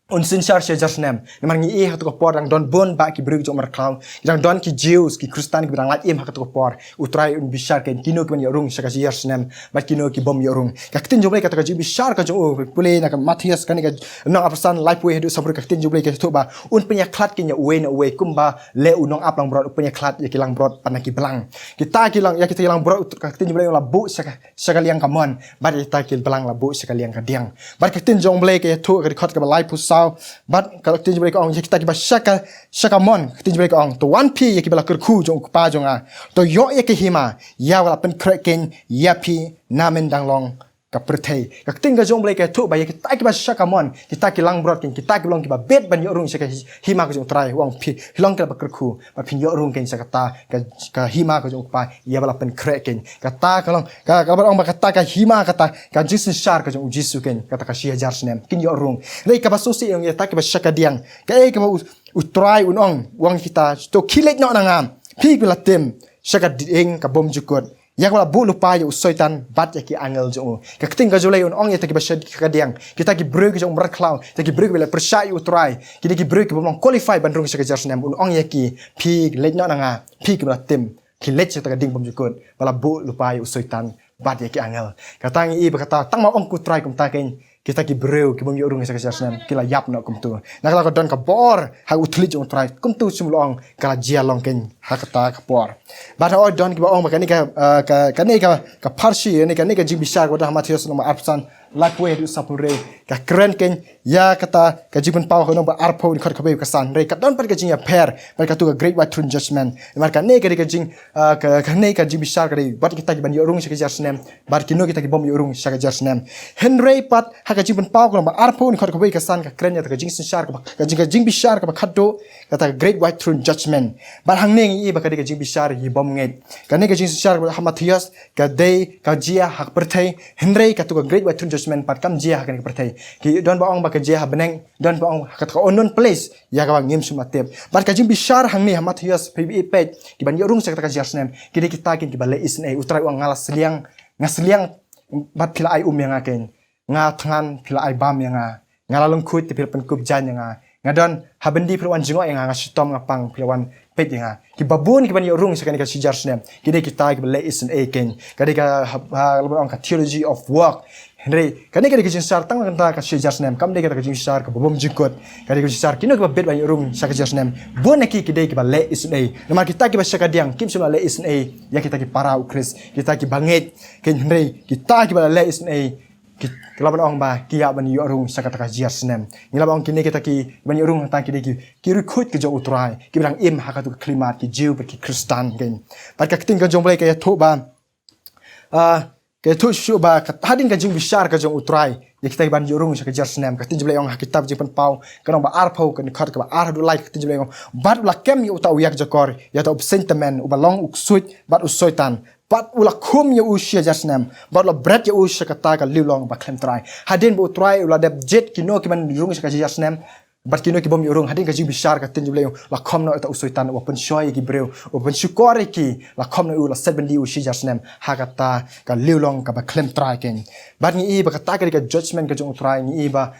un synshar shi hajar snem, namar ngi ïohi ha kata ka por dang don bun bah ki briew jong u mrad khlaw, dang don ki Jews, ki Khristan kiba dang lait im ha kata ka por. U Trai un bishar kein kino kiban ïoh rung sha ka shi hajar snem bad kino ki bym ïoh rung. Ka ktien jong u Blei kata ka jingbishar ka jong u, pule na ka Mathaios kane ka lynnong arphew san, laiphew wei haduh saw hynriew, ka ktien jong u Blei ka ïathuh ba un pynïakhlad kein ïa uwei na uwei, kumba leh u nongap langbrot u pynïakhlad ïa ki langbrot pat na ki blang. Kita ki lang, ïa kita ki langbrot, ka ktien jong u Blei la buh sha ka, sha ka liang kamon, bad ïa kita ki blang la buh sha ka liang kadiang. Bad ka ktien jong u Blei ka ïathuh ha ka dkhot kaba laiphew saw, bad ka ktien jong u Blei ka ong, ïa kita kiba sha ka, sha kamon, ka ktien jong u Blei ka ong, to wan phi ïa kiba la kyrkhu jong u Kpa jong nga, to ïoh ïa ka hima, ïa ba la pynkhreh kein ïa phi na mynta dang long ka pyrthei. Ka ktien ka jong u Blei ka ïathuh ba ïa kita kiba sha kamon, kita ki langbrot kein, kita kiba long kiba bit ban ïoh rung sha ka hi-, hima ka jong u Trai, u ong phi, phi long kiba la kyrkhu, bad phin ïoh rung kein sha kata ka, ka hima ka jong u Kpa ïa ba la pynkhreh kein. Kata ka long, ka, kaba ong ba kata ka hima, kata ka jingsynshar ka jong u Jisu kein, kata ka shi hajar snem kin ïoh rung. Hynrei kaba sngewsih ïa kita kiba sha kadiang, kaei kaba u, u Trai un ong, u ong kita, to khie leit noh na nga, phi kiba la tim sha ka dieng ka bymjukut, ïa kaba la buh lypa ïa u Soitan bad ïa ki angel jong u. Ka ktien ka jong u Blei un ong ïa kita kiba sha kadiang, kita ki briew ki jong u mrad khlaw, kita ki briew kiba la pyrshah ïa u Trai, kita ki briew kiba ym long qualify ban rung sha ka shi hajar snem, un ong ïa ki, phi leit noh na nga, phi kiba la tim, khie leit sha kata ka dieng bymjukut ba la buh lypa ïa u Soitan bad ïa ki angel. Kata ngi ïohi ba kata tang ba ong u Trai kumta kein, kita ki briew ki bym ïoh rung sha ka shi hajar snem ki la ïap noh kumto. Na kata ka don ka bor ha u thylliej jong u Trai, kumto shym la ong, ka la jia long kein ha kata ka por. Bad hooid don kiba ong ba kane ka, eh, ka, kane ka, ka pharshi, kane, kane ka jingbishar kaba don ha Mathaios lynnong ba arphew san, laiphew wei haduh saw hynriew, ka kren kein ïa kata ka Jingpynpaw ka lynnong ba arphew, dkhot kawei ka san. Hynrei ka don pat ka jingïapher bad kato ka Great White Throne Judgment. Namar kane ka dei ka jing, ah, ka, kane ka jingbishar ka dei bad kita kiban ïoh rung sha ka shi hajar snem bad kino kita ki bym ïoh rung sha ka shi hajar snem. Hynrei pat ha ka Jingpynpaw ka lynnong ba arphew, dkhot kawei ka san, ka kren ïa kata ka jingsynshar kaba, ka jing, ka jingbishar kaba khatduh, kata ka Great White Throne Judgment. Bad hangne ngi ïohi ba ka dei ka jingbishar ïa ki bym ngeit. Kane ka jingsynshar kaba ha Mathaios ka dei ka jia ha ka pyrthei, hynrei kato ka Great White Throne Judgment pat kam jia ha kane ka pyrthei. Ki don ba ong ba ka jia ha bneng, don ba ong ha kata ka unknown place, ïa kaba ngim shym la tip. Bad ka jingbishar hangne ha Mathaios, phi ïohi pat, kiban ïoh rung sha kata ka shi hajar snem ki dei kita kein kiba leh isynei. U Trai u ong, nga la sliang, nga sliang, bad phi la ai um ïa nga kein. Nga thngan, phi la ai bam ïa nga. Nga la lyngkhuid, te phi la pynkup jaiñ ïa nga. Nga don ha byndi, phi la wan jngoh ïa nga. Nga shitom, nga pang, phi la wan peit ïa nga. Kiba bun kiban ïoh rung sha kane ka shi hajar snem ki dei kita kiba leh isynei kein. Ka dei ka, ha, ha, lada ong ka theology of work. Hynrei kane ka dei ka jingsynshar tang na ka bynta ka shi hajar snem, kam dei kata ka jingsynshar kaba bymjukut. Ka dei ka jingsynshar kino kiba bit ban ïoh rung sha ka shi hajar snem. Bun na ki ki dei kiba leh isynei. Namar kita kiba sha kadiang kim shym la leh isynei ïa kita ki para u Khrist, kita kiba ngeit kein. Hynrei kita kiba la leh isynei, ki, ki lah ban ong ba ki ïa ban ïoh rung sha kata ka shi hajar snem. Ngi lah ban ong kine kita kiban ïoh rung hangta ki dei ki, ki riewkhuid ki jong u Trai, kiba dang im ha kato ka khyllipmat, ki Jiw bad ki Khristan kein. Bad ka ktien ka jong u Blei ka ïathuh ba, ah, ka ïathuh shuh ba ka, hadien ka jingbishar ka jong u Trai ïa kita kiban ïoh rung sha ka shi hajar snem, ka ktien jong u Blei ong ha kitab Jingpynpaw ka lynnong ba arphew, ka dkhot kaba ar haduh lai, ka ktien jong u Blei ong, bad u la kem ïa uta u ïakjakor, ïa uta u bseiñ tymmen, uba long u ksuid bad u Soitan, bad u la khum ïa u shi hajar snem, bad u la bret ïa u sha kata ka liwlong ba khlem trai. Hadien ba u Trai u la dep jied kino kiban rung sha ka shi hajar snem bad kino ki bym ïoh rung, hadien ka jingbishar ka ktien jong u Blei, la khum noh uta u Soitan uba pynshoi ïa ki briew, uba pynshukor ïa ki, la khum noh ïa u, la set byndi ïa u shi hajar snem ha kata ka liwlong kaba khlem trai kein. Bad ngi ïohi ba kata ka dei ka judgment ka jong u Trai, ngi ïohi ba,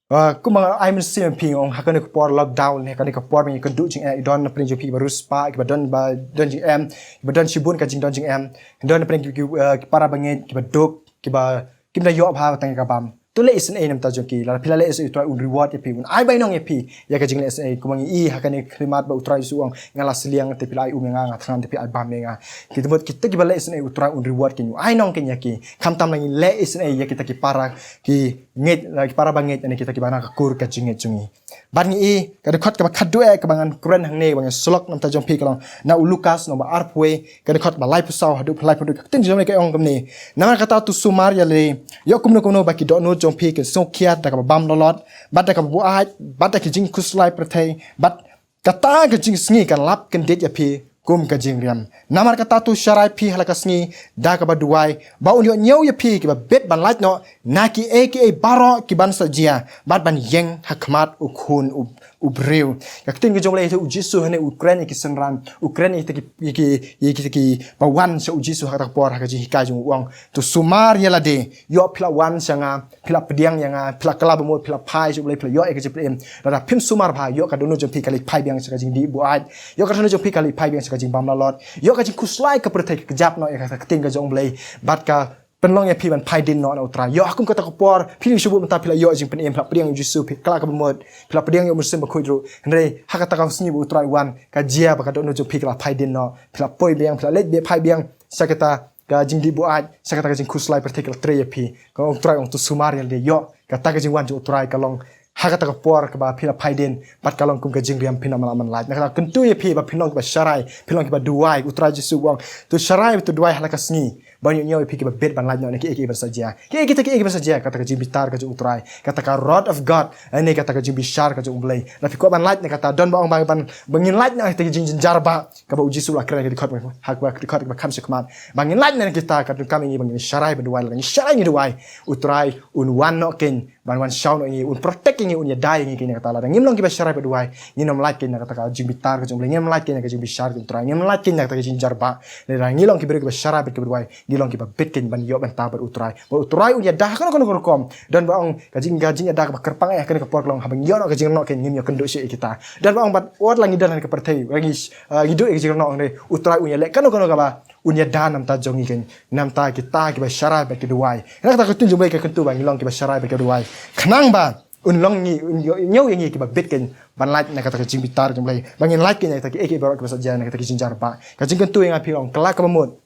ah, kumba nga ai mynsiem ïa phi, nga ong ha kane ka por lockdown, ha kane ka por ba ngi kynduh jingeh, don na pdeng jong phi kiba riewspah, kiba don, ba don jingem, kiba don shibun ka jingdon jingem, don na pdeng ki, ki, ah, ki para bangeit kiba duk, kiba kim da ïoh bha tang ïa ka bam. To leh isynei na ka bynta jong ki. Lada phi la leh isynei, u Trai un reward ïa phi, un ai bainong ïa phi ïa ka jingleh isynei. Kumba ngi ïohi ha kane ka khyllipmat ba u Trai Jisu u ong, nga la sliang te phi la ai um ïa nga, nga thngan te phi ai bam ïa nga. Kita mut kita kiba leh isynei, u Trai un reward kein, un ai nong kein ïa ki. Khamtam lada ngi leh isynei ïa kita ki para, ki ngeit, ki para bangeit, ne kita kiba na ka kur ka jingngeit jong ngi. Bad ngi ïohi ka dkhot kaba khatduh eh kaba ngan kren hangne, ba ngan sylloh na ka bynta jong phi, ka long na u Lukas lynnong ba arphew, ka dkhot ba laiphew saw haduh laiphew hynriew. Ka ktien jong u Blei ka ong kumne: Namar kata to sumar ïa lade, ïoh kumno kumno ba ki dohnud jong phi kin sngewkhia da kaba bam lolot, bad da kaba buaid, bad da ki jingkhuslai pyrthei, bad Kata ka jingsngi kan lap kyndit ïa phi kum ka jingriam. Namar kata to sharai phi ha la ka sngi da kaba duwai, ba un ïoh ñiew ïa phi kiba bit ban lait noh na kiei kiei baroh kiban sa jia, bad ban ïeng ha khmat u Khun u, u briew. Ka ktien ka jong U Blei, u Jisu hangne u kren ïa ki synran, u kren ïa kita ki, ïa ki, ïa kita kiba wan sha u Jisu ha kata ka por, ha ka jinghikai jong u, u ong, to sumar ïa lade, ïoh phi la wan sha nga, phi la pdiang ïa nga, phi la kylla bamut, phi la phai sha U Blei, phi la ïoh ïa ka jingpynim. Lada phim sumar bha, ïoh ka dohnud jong phi ka leit phai biang sha ka jingdih buaid, ïoh ka dohnud jong phi ka leit phai biang sha ka jingbymlah lot, ïoh ka jingkhuslai ka pyrthei ka kjap noh ïa ka ktien ka jong U Blei, bad ka pynlong ïa phi ban phai dien noh na U Trai. Ïoh ha kum kata ka por phi shu buh mynta, phi la ïoh jingpynim, phi la pdiang ïa u Jisu, phi kylla ka bamut, phi la pdiang ïa u Mynsiem Bakhuid ruh. Hynrei ha kata ka sngi ba U Trai u wan, ka jia ba ka dohnud jong phi ka la phai dien noh, phi la poi biang, phi la leit biang, phai biang sha kata ka jingdih buaid, sha kata ka jingkhuslai pyrthei ka la trei ïa phi. Ka ong U Trai, ong to sumar ïa lade, ïoh kata ka jingwan jong U Trai ka long ha kata ka por kaba phi la phai dien, bad ka long kum ka jingriam, phim lah ban lait. Na kata kyntu ïa phi ba phin long kiba sharai, phin long kiba duwai. U Trai Jisu u ong, to sharai, to duwai ha la ka sngi, ban ïoh ñiew ïa phi kiba bit ban lait noh na kiei kiei ban sa jia. Kiei kita kiei kiei ban sa jia? Kata ka jingbitar ka jong U Trai, kata ka wrath of God, ne kata ka jingbishar ka jong U Blei. Lada phi kwah ban lait na kata, don ba ong ba ban, ba ngin lait na kita ki jingjynjar ba kaba u Jisu u la kren ha ka dkhot, ha ka dkhot kaba kham sha khmat. Ba ngin lait na kita, ka donkam ïa ngi ba ngin sharai bad duwai. Lada ngi sharai, ngi duwai, U Trai un wan noh kein, ban wan shaw noh ïa ngi, un protect ïa ngi, un ïada ïa ngi kein na kata. Lada ngim long kiba sharai bad duwai, ngin ym lait kein na kata ka jingbitar ka jong U Blei, ngim lait kein na ka jingbishar ka jong U Trai, ngim lait kein na kata ka jingjynjar ba. Lada ngi long ki briew kiba sharai bad kiba duwai, ngi long kiba bit kein ban ïoh bynta bad U Trai. Bad U Trai un ïada ha kano kano ka rukom. Don ba ong ka jing, ka jingïada kaba kyrpang eh ha kane ka por ka long haba ngi ïoh noh ka jingïarap kein, ngim ïoh kynduh shuh ïa kita. Don ba ong bad wat la ngi don ha ka pyrthei, ngi, eh, ngi duh ïa ka jingïarap, hynrei U Trai un ïaleh kano kano kaba un ïada namta jong ngi kein, namta kita kiba sharai bad ki duwai. Na kata ka ktien jong U Blei ka kyntu ba ngi long kiba sharai bad kiba duwai, khnang ba un long ngi, un ïoh, ñiew ïa ngi kiba bit kein ban lait na kata ka jingbitar jong U Blei, ba ngin lait kein na kita kiei kiei baroh kiba sa jia, na kita ki jingjynjar ba. Ka jingkyntu ïa nga phi long, kylla ka bamut,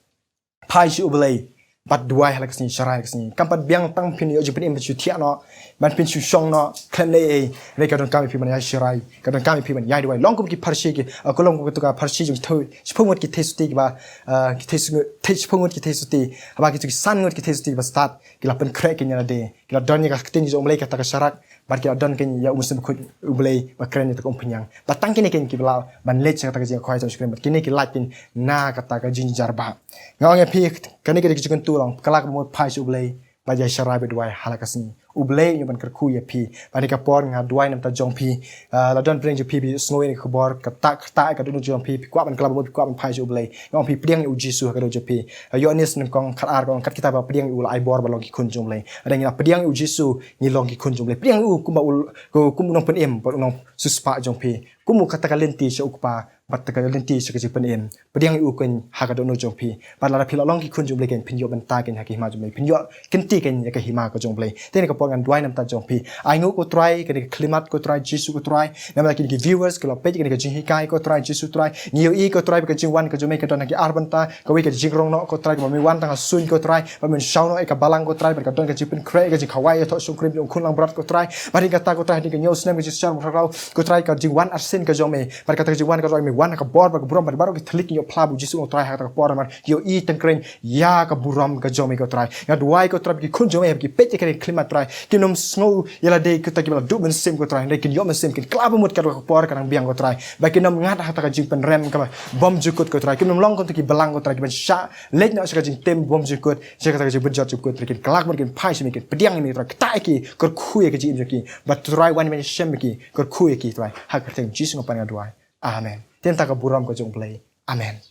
phai sha U Blei, bad duwai ha la ka sngi, sharai ha la ka sngi. Kam pat biang tang phin ïoh jingpynim, phin shu thiah noh, ban phin shu shong noh khlem leh ei ei. Hynrei ka donkam ïa phi ban ïai sharai, ka donkam ïa phi ban ïai duwai. Long kum ki pharshi ki, eh, ka long kum katu ka pharshi jong thei, shiphew ngut ki theisotti kiba, eh, ki theisotti, shiphew ngut ki theisotti, haba kitu ki san ngut ki theisotti kiba stad, ki la pynkhreh kein ïa lade, ki la don ïa ka ktien jong U Blei, kata ka sharak, bad ki la don kein ïa u Mynsiem Bakhuid U Blei ba kren ïa kata ka umphniang. Bad tang kine kein kiba lah ban leit sha kata ka jingkhawai jong U Khrist, bad kine ki lait kein na kata ka jingjynjar ba. Nga ong ïa phi, kane ka dei ka jingkyntu, long, kylla ka bamut, phai sha U Blei, bad ïai sharai bad duwai ha la ka sngi. U Blei un ïoh ban kyrkhu ïa phi. Bad ha kane ka por nga duwai namta jong phi, ah, la don pdeng jong phi ba sngew ïa kane ka khubor, kata, kata ka dohnud jong phi, phi kwah ban kylla bamut, phi kwah ban phai sha U Blei. Nga ong phi, pdiang ïa u Jisu ha ka dohnud jong phi. Ha Ïoannis nyngkong khatar ka ong, kat kita ba pdiang ïa u la ai bor ban long ki khun jong U Blei. Lada ngi la pdiang ïa u Jisu, ngi long ki khun jong U Blei. Pdiang ïa u kumba u, kum u nongpynim bad u nongsiewspah jong phi. Kum u kata ka lynti sha u Kpa, bad kata ka lynti sha ka jingpynim. Pdiang ïa u kein ha ka dohnud jong phi. Bad lada phi la long ki khun jong U Blei kein, phin ïoh bynta kein ha ka hima jong U Blei, phin ïoh kynti kein ïa ka hima ka jong U Blei. Te ha kane ka por ngan duwai namta jong phi. Ai nguh ko Trai, kane ka khyllipmat ko Trai Jisu ko Trai. Namar kine ki viewers ki la peit ïa kane ka jinghikai ko Trai Jisu Trai. Ngi ïohi ko Trai ba ka jingwan ka jong me ka don ha ki ar bynta. Kawei ka jingrong noh ko Trai, kaba me wan tang ha suiñ ko Trai, ba men shaw noh ïa ka balang ko Trai, bad ka don ka jingpynkhreh, ka jingkhawai ïathoh shongkurim jong u Khun Langbrot ko Trai. Bad ïa kata ko Trai, ha ka ñiew snem ka jingshisha baroh ko Trai, ka jingwan arsien ka jong me, bad kata ka jingwan ka jong me wan ha ka bor bad ka burom, bad baroh ki thylliej kin ïoh phla ba u Jisu u long Trai ha kata ka por, namar ki ïohi tang kren ïa ka burom ka jong me ko Trai. Nga duwai ko Trai ba ki khun jong me, ba ki peit ïa kane ka khyllipmat Trai, kin ym sngew ïa lade kita kiba la duh mynsiem ko Trai, hynrei kin ïoh mynsiem, kin kylla bamut katba ka por ka dang biang ko Trai. Ba kin ym ngat ha kata ka jingpynrem kaba bymjukut ko Trai, kin ym long kum kita ki balang ko Trai, kiban shah leit noh sha ka jingtim bymjukut, sha kata ka jingbynjot jukut, hynrei kin kylla bamut, kin phai sha me, kin pdiang ïa me Trai, ktah ïa ki, kyrkhu ïa ka jingim jong ki. Bad Trai wan ban ïashem ïa ki, kyrkhu ïa ki Trai. Ha ka kyrteng Jisu nga pan nga duwai. Amen. Te nangta ka burom ka jong U Blei. Amen.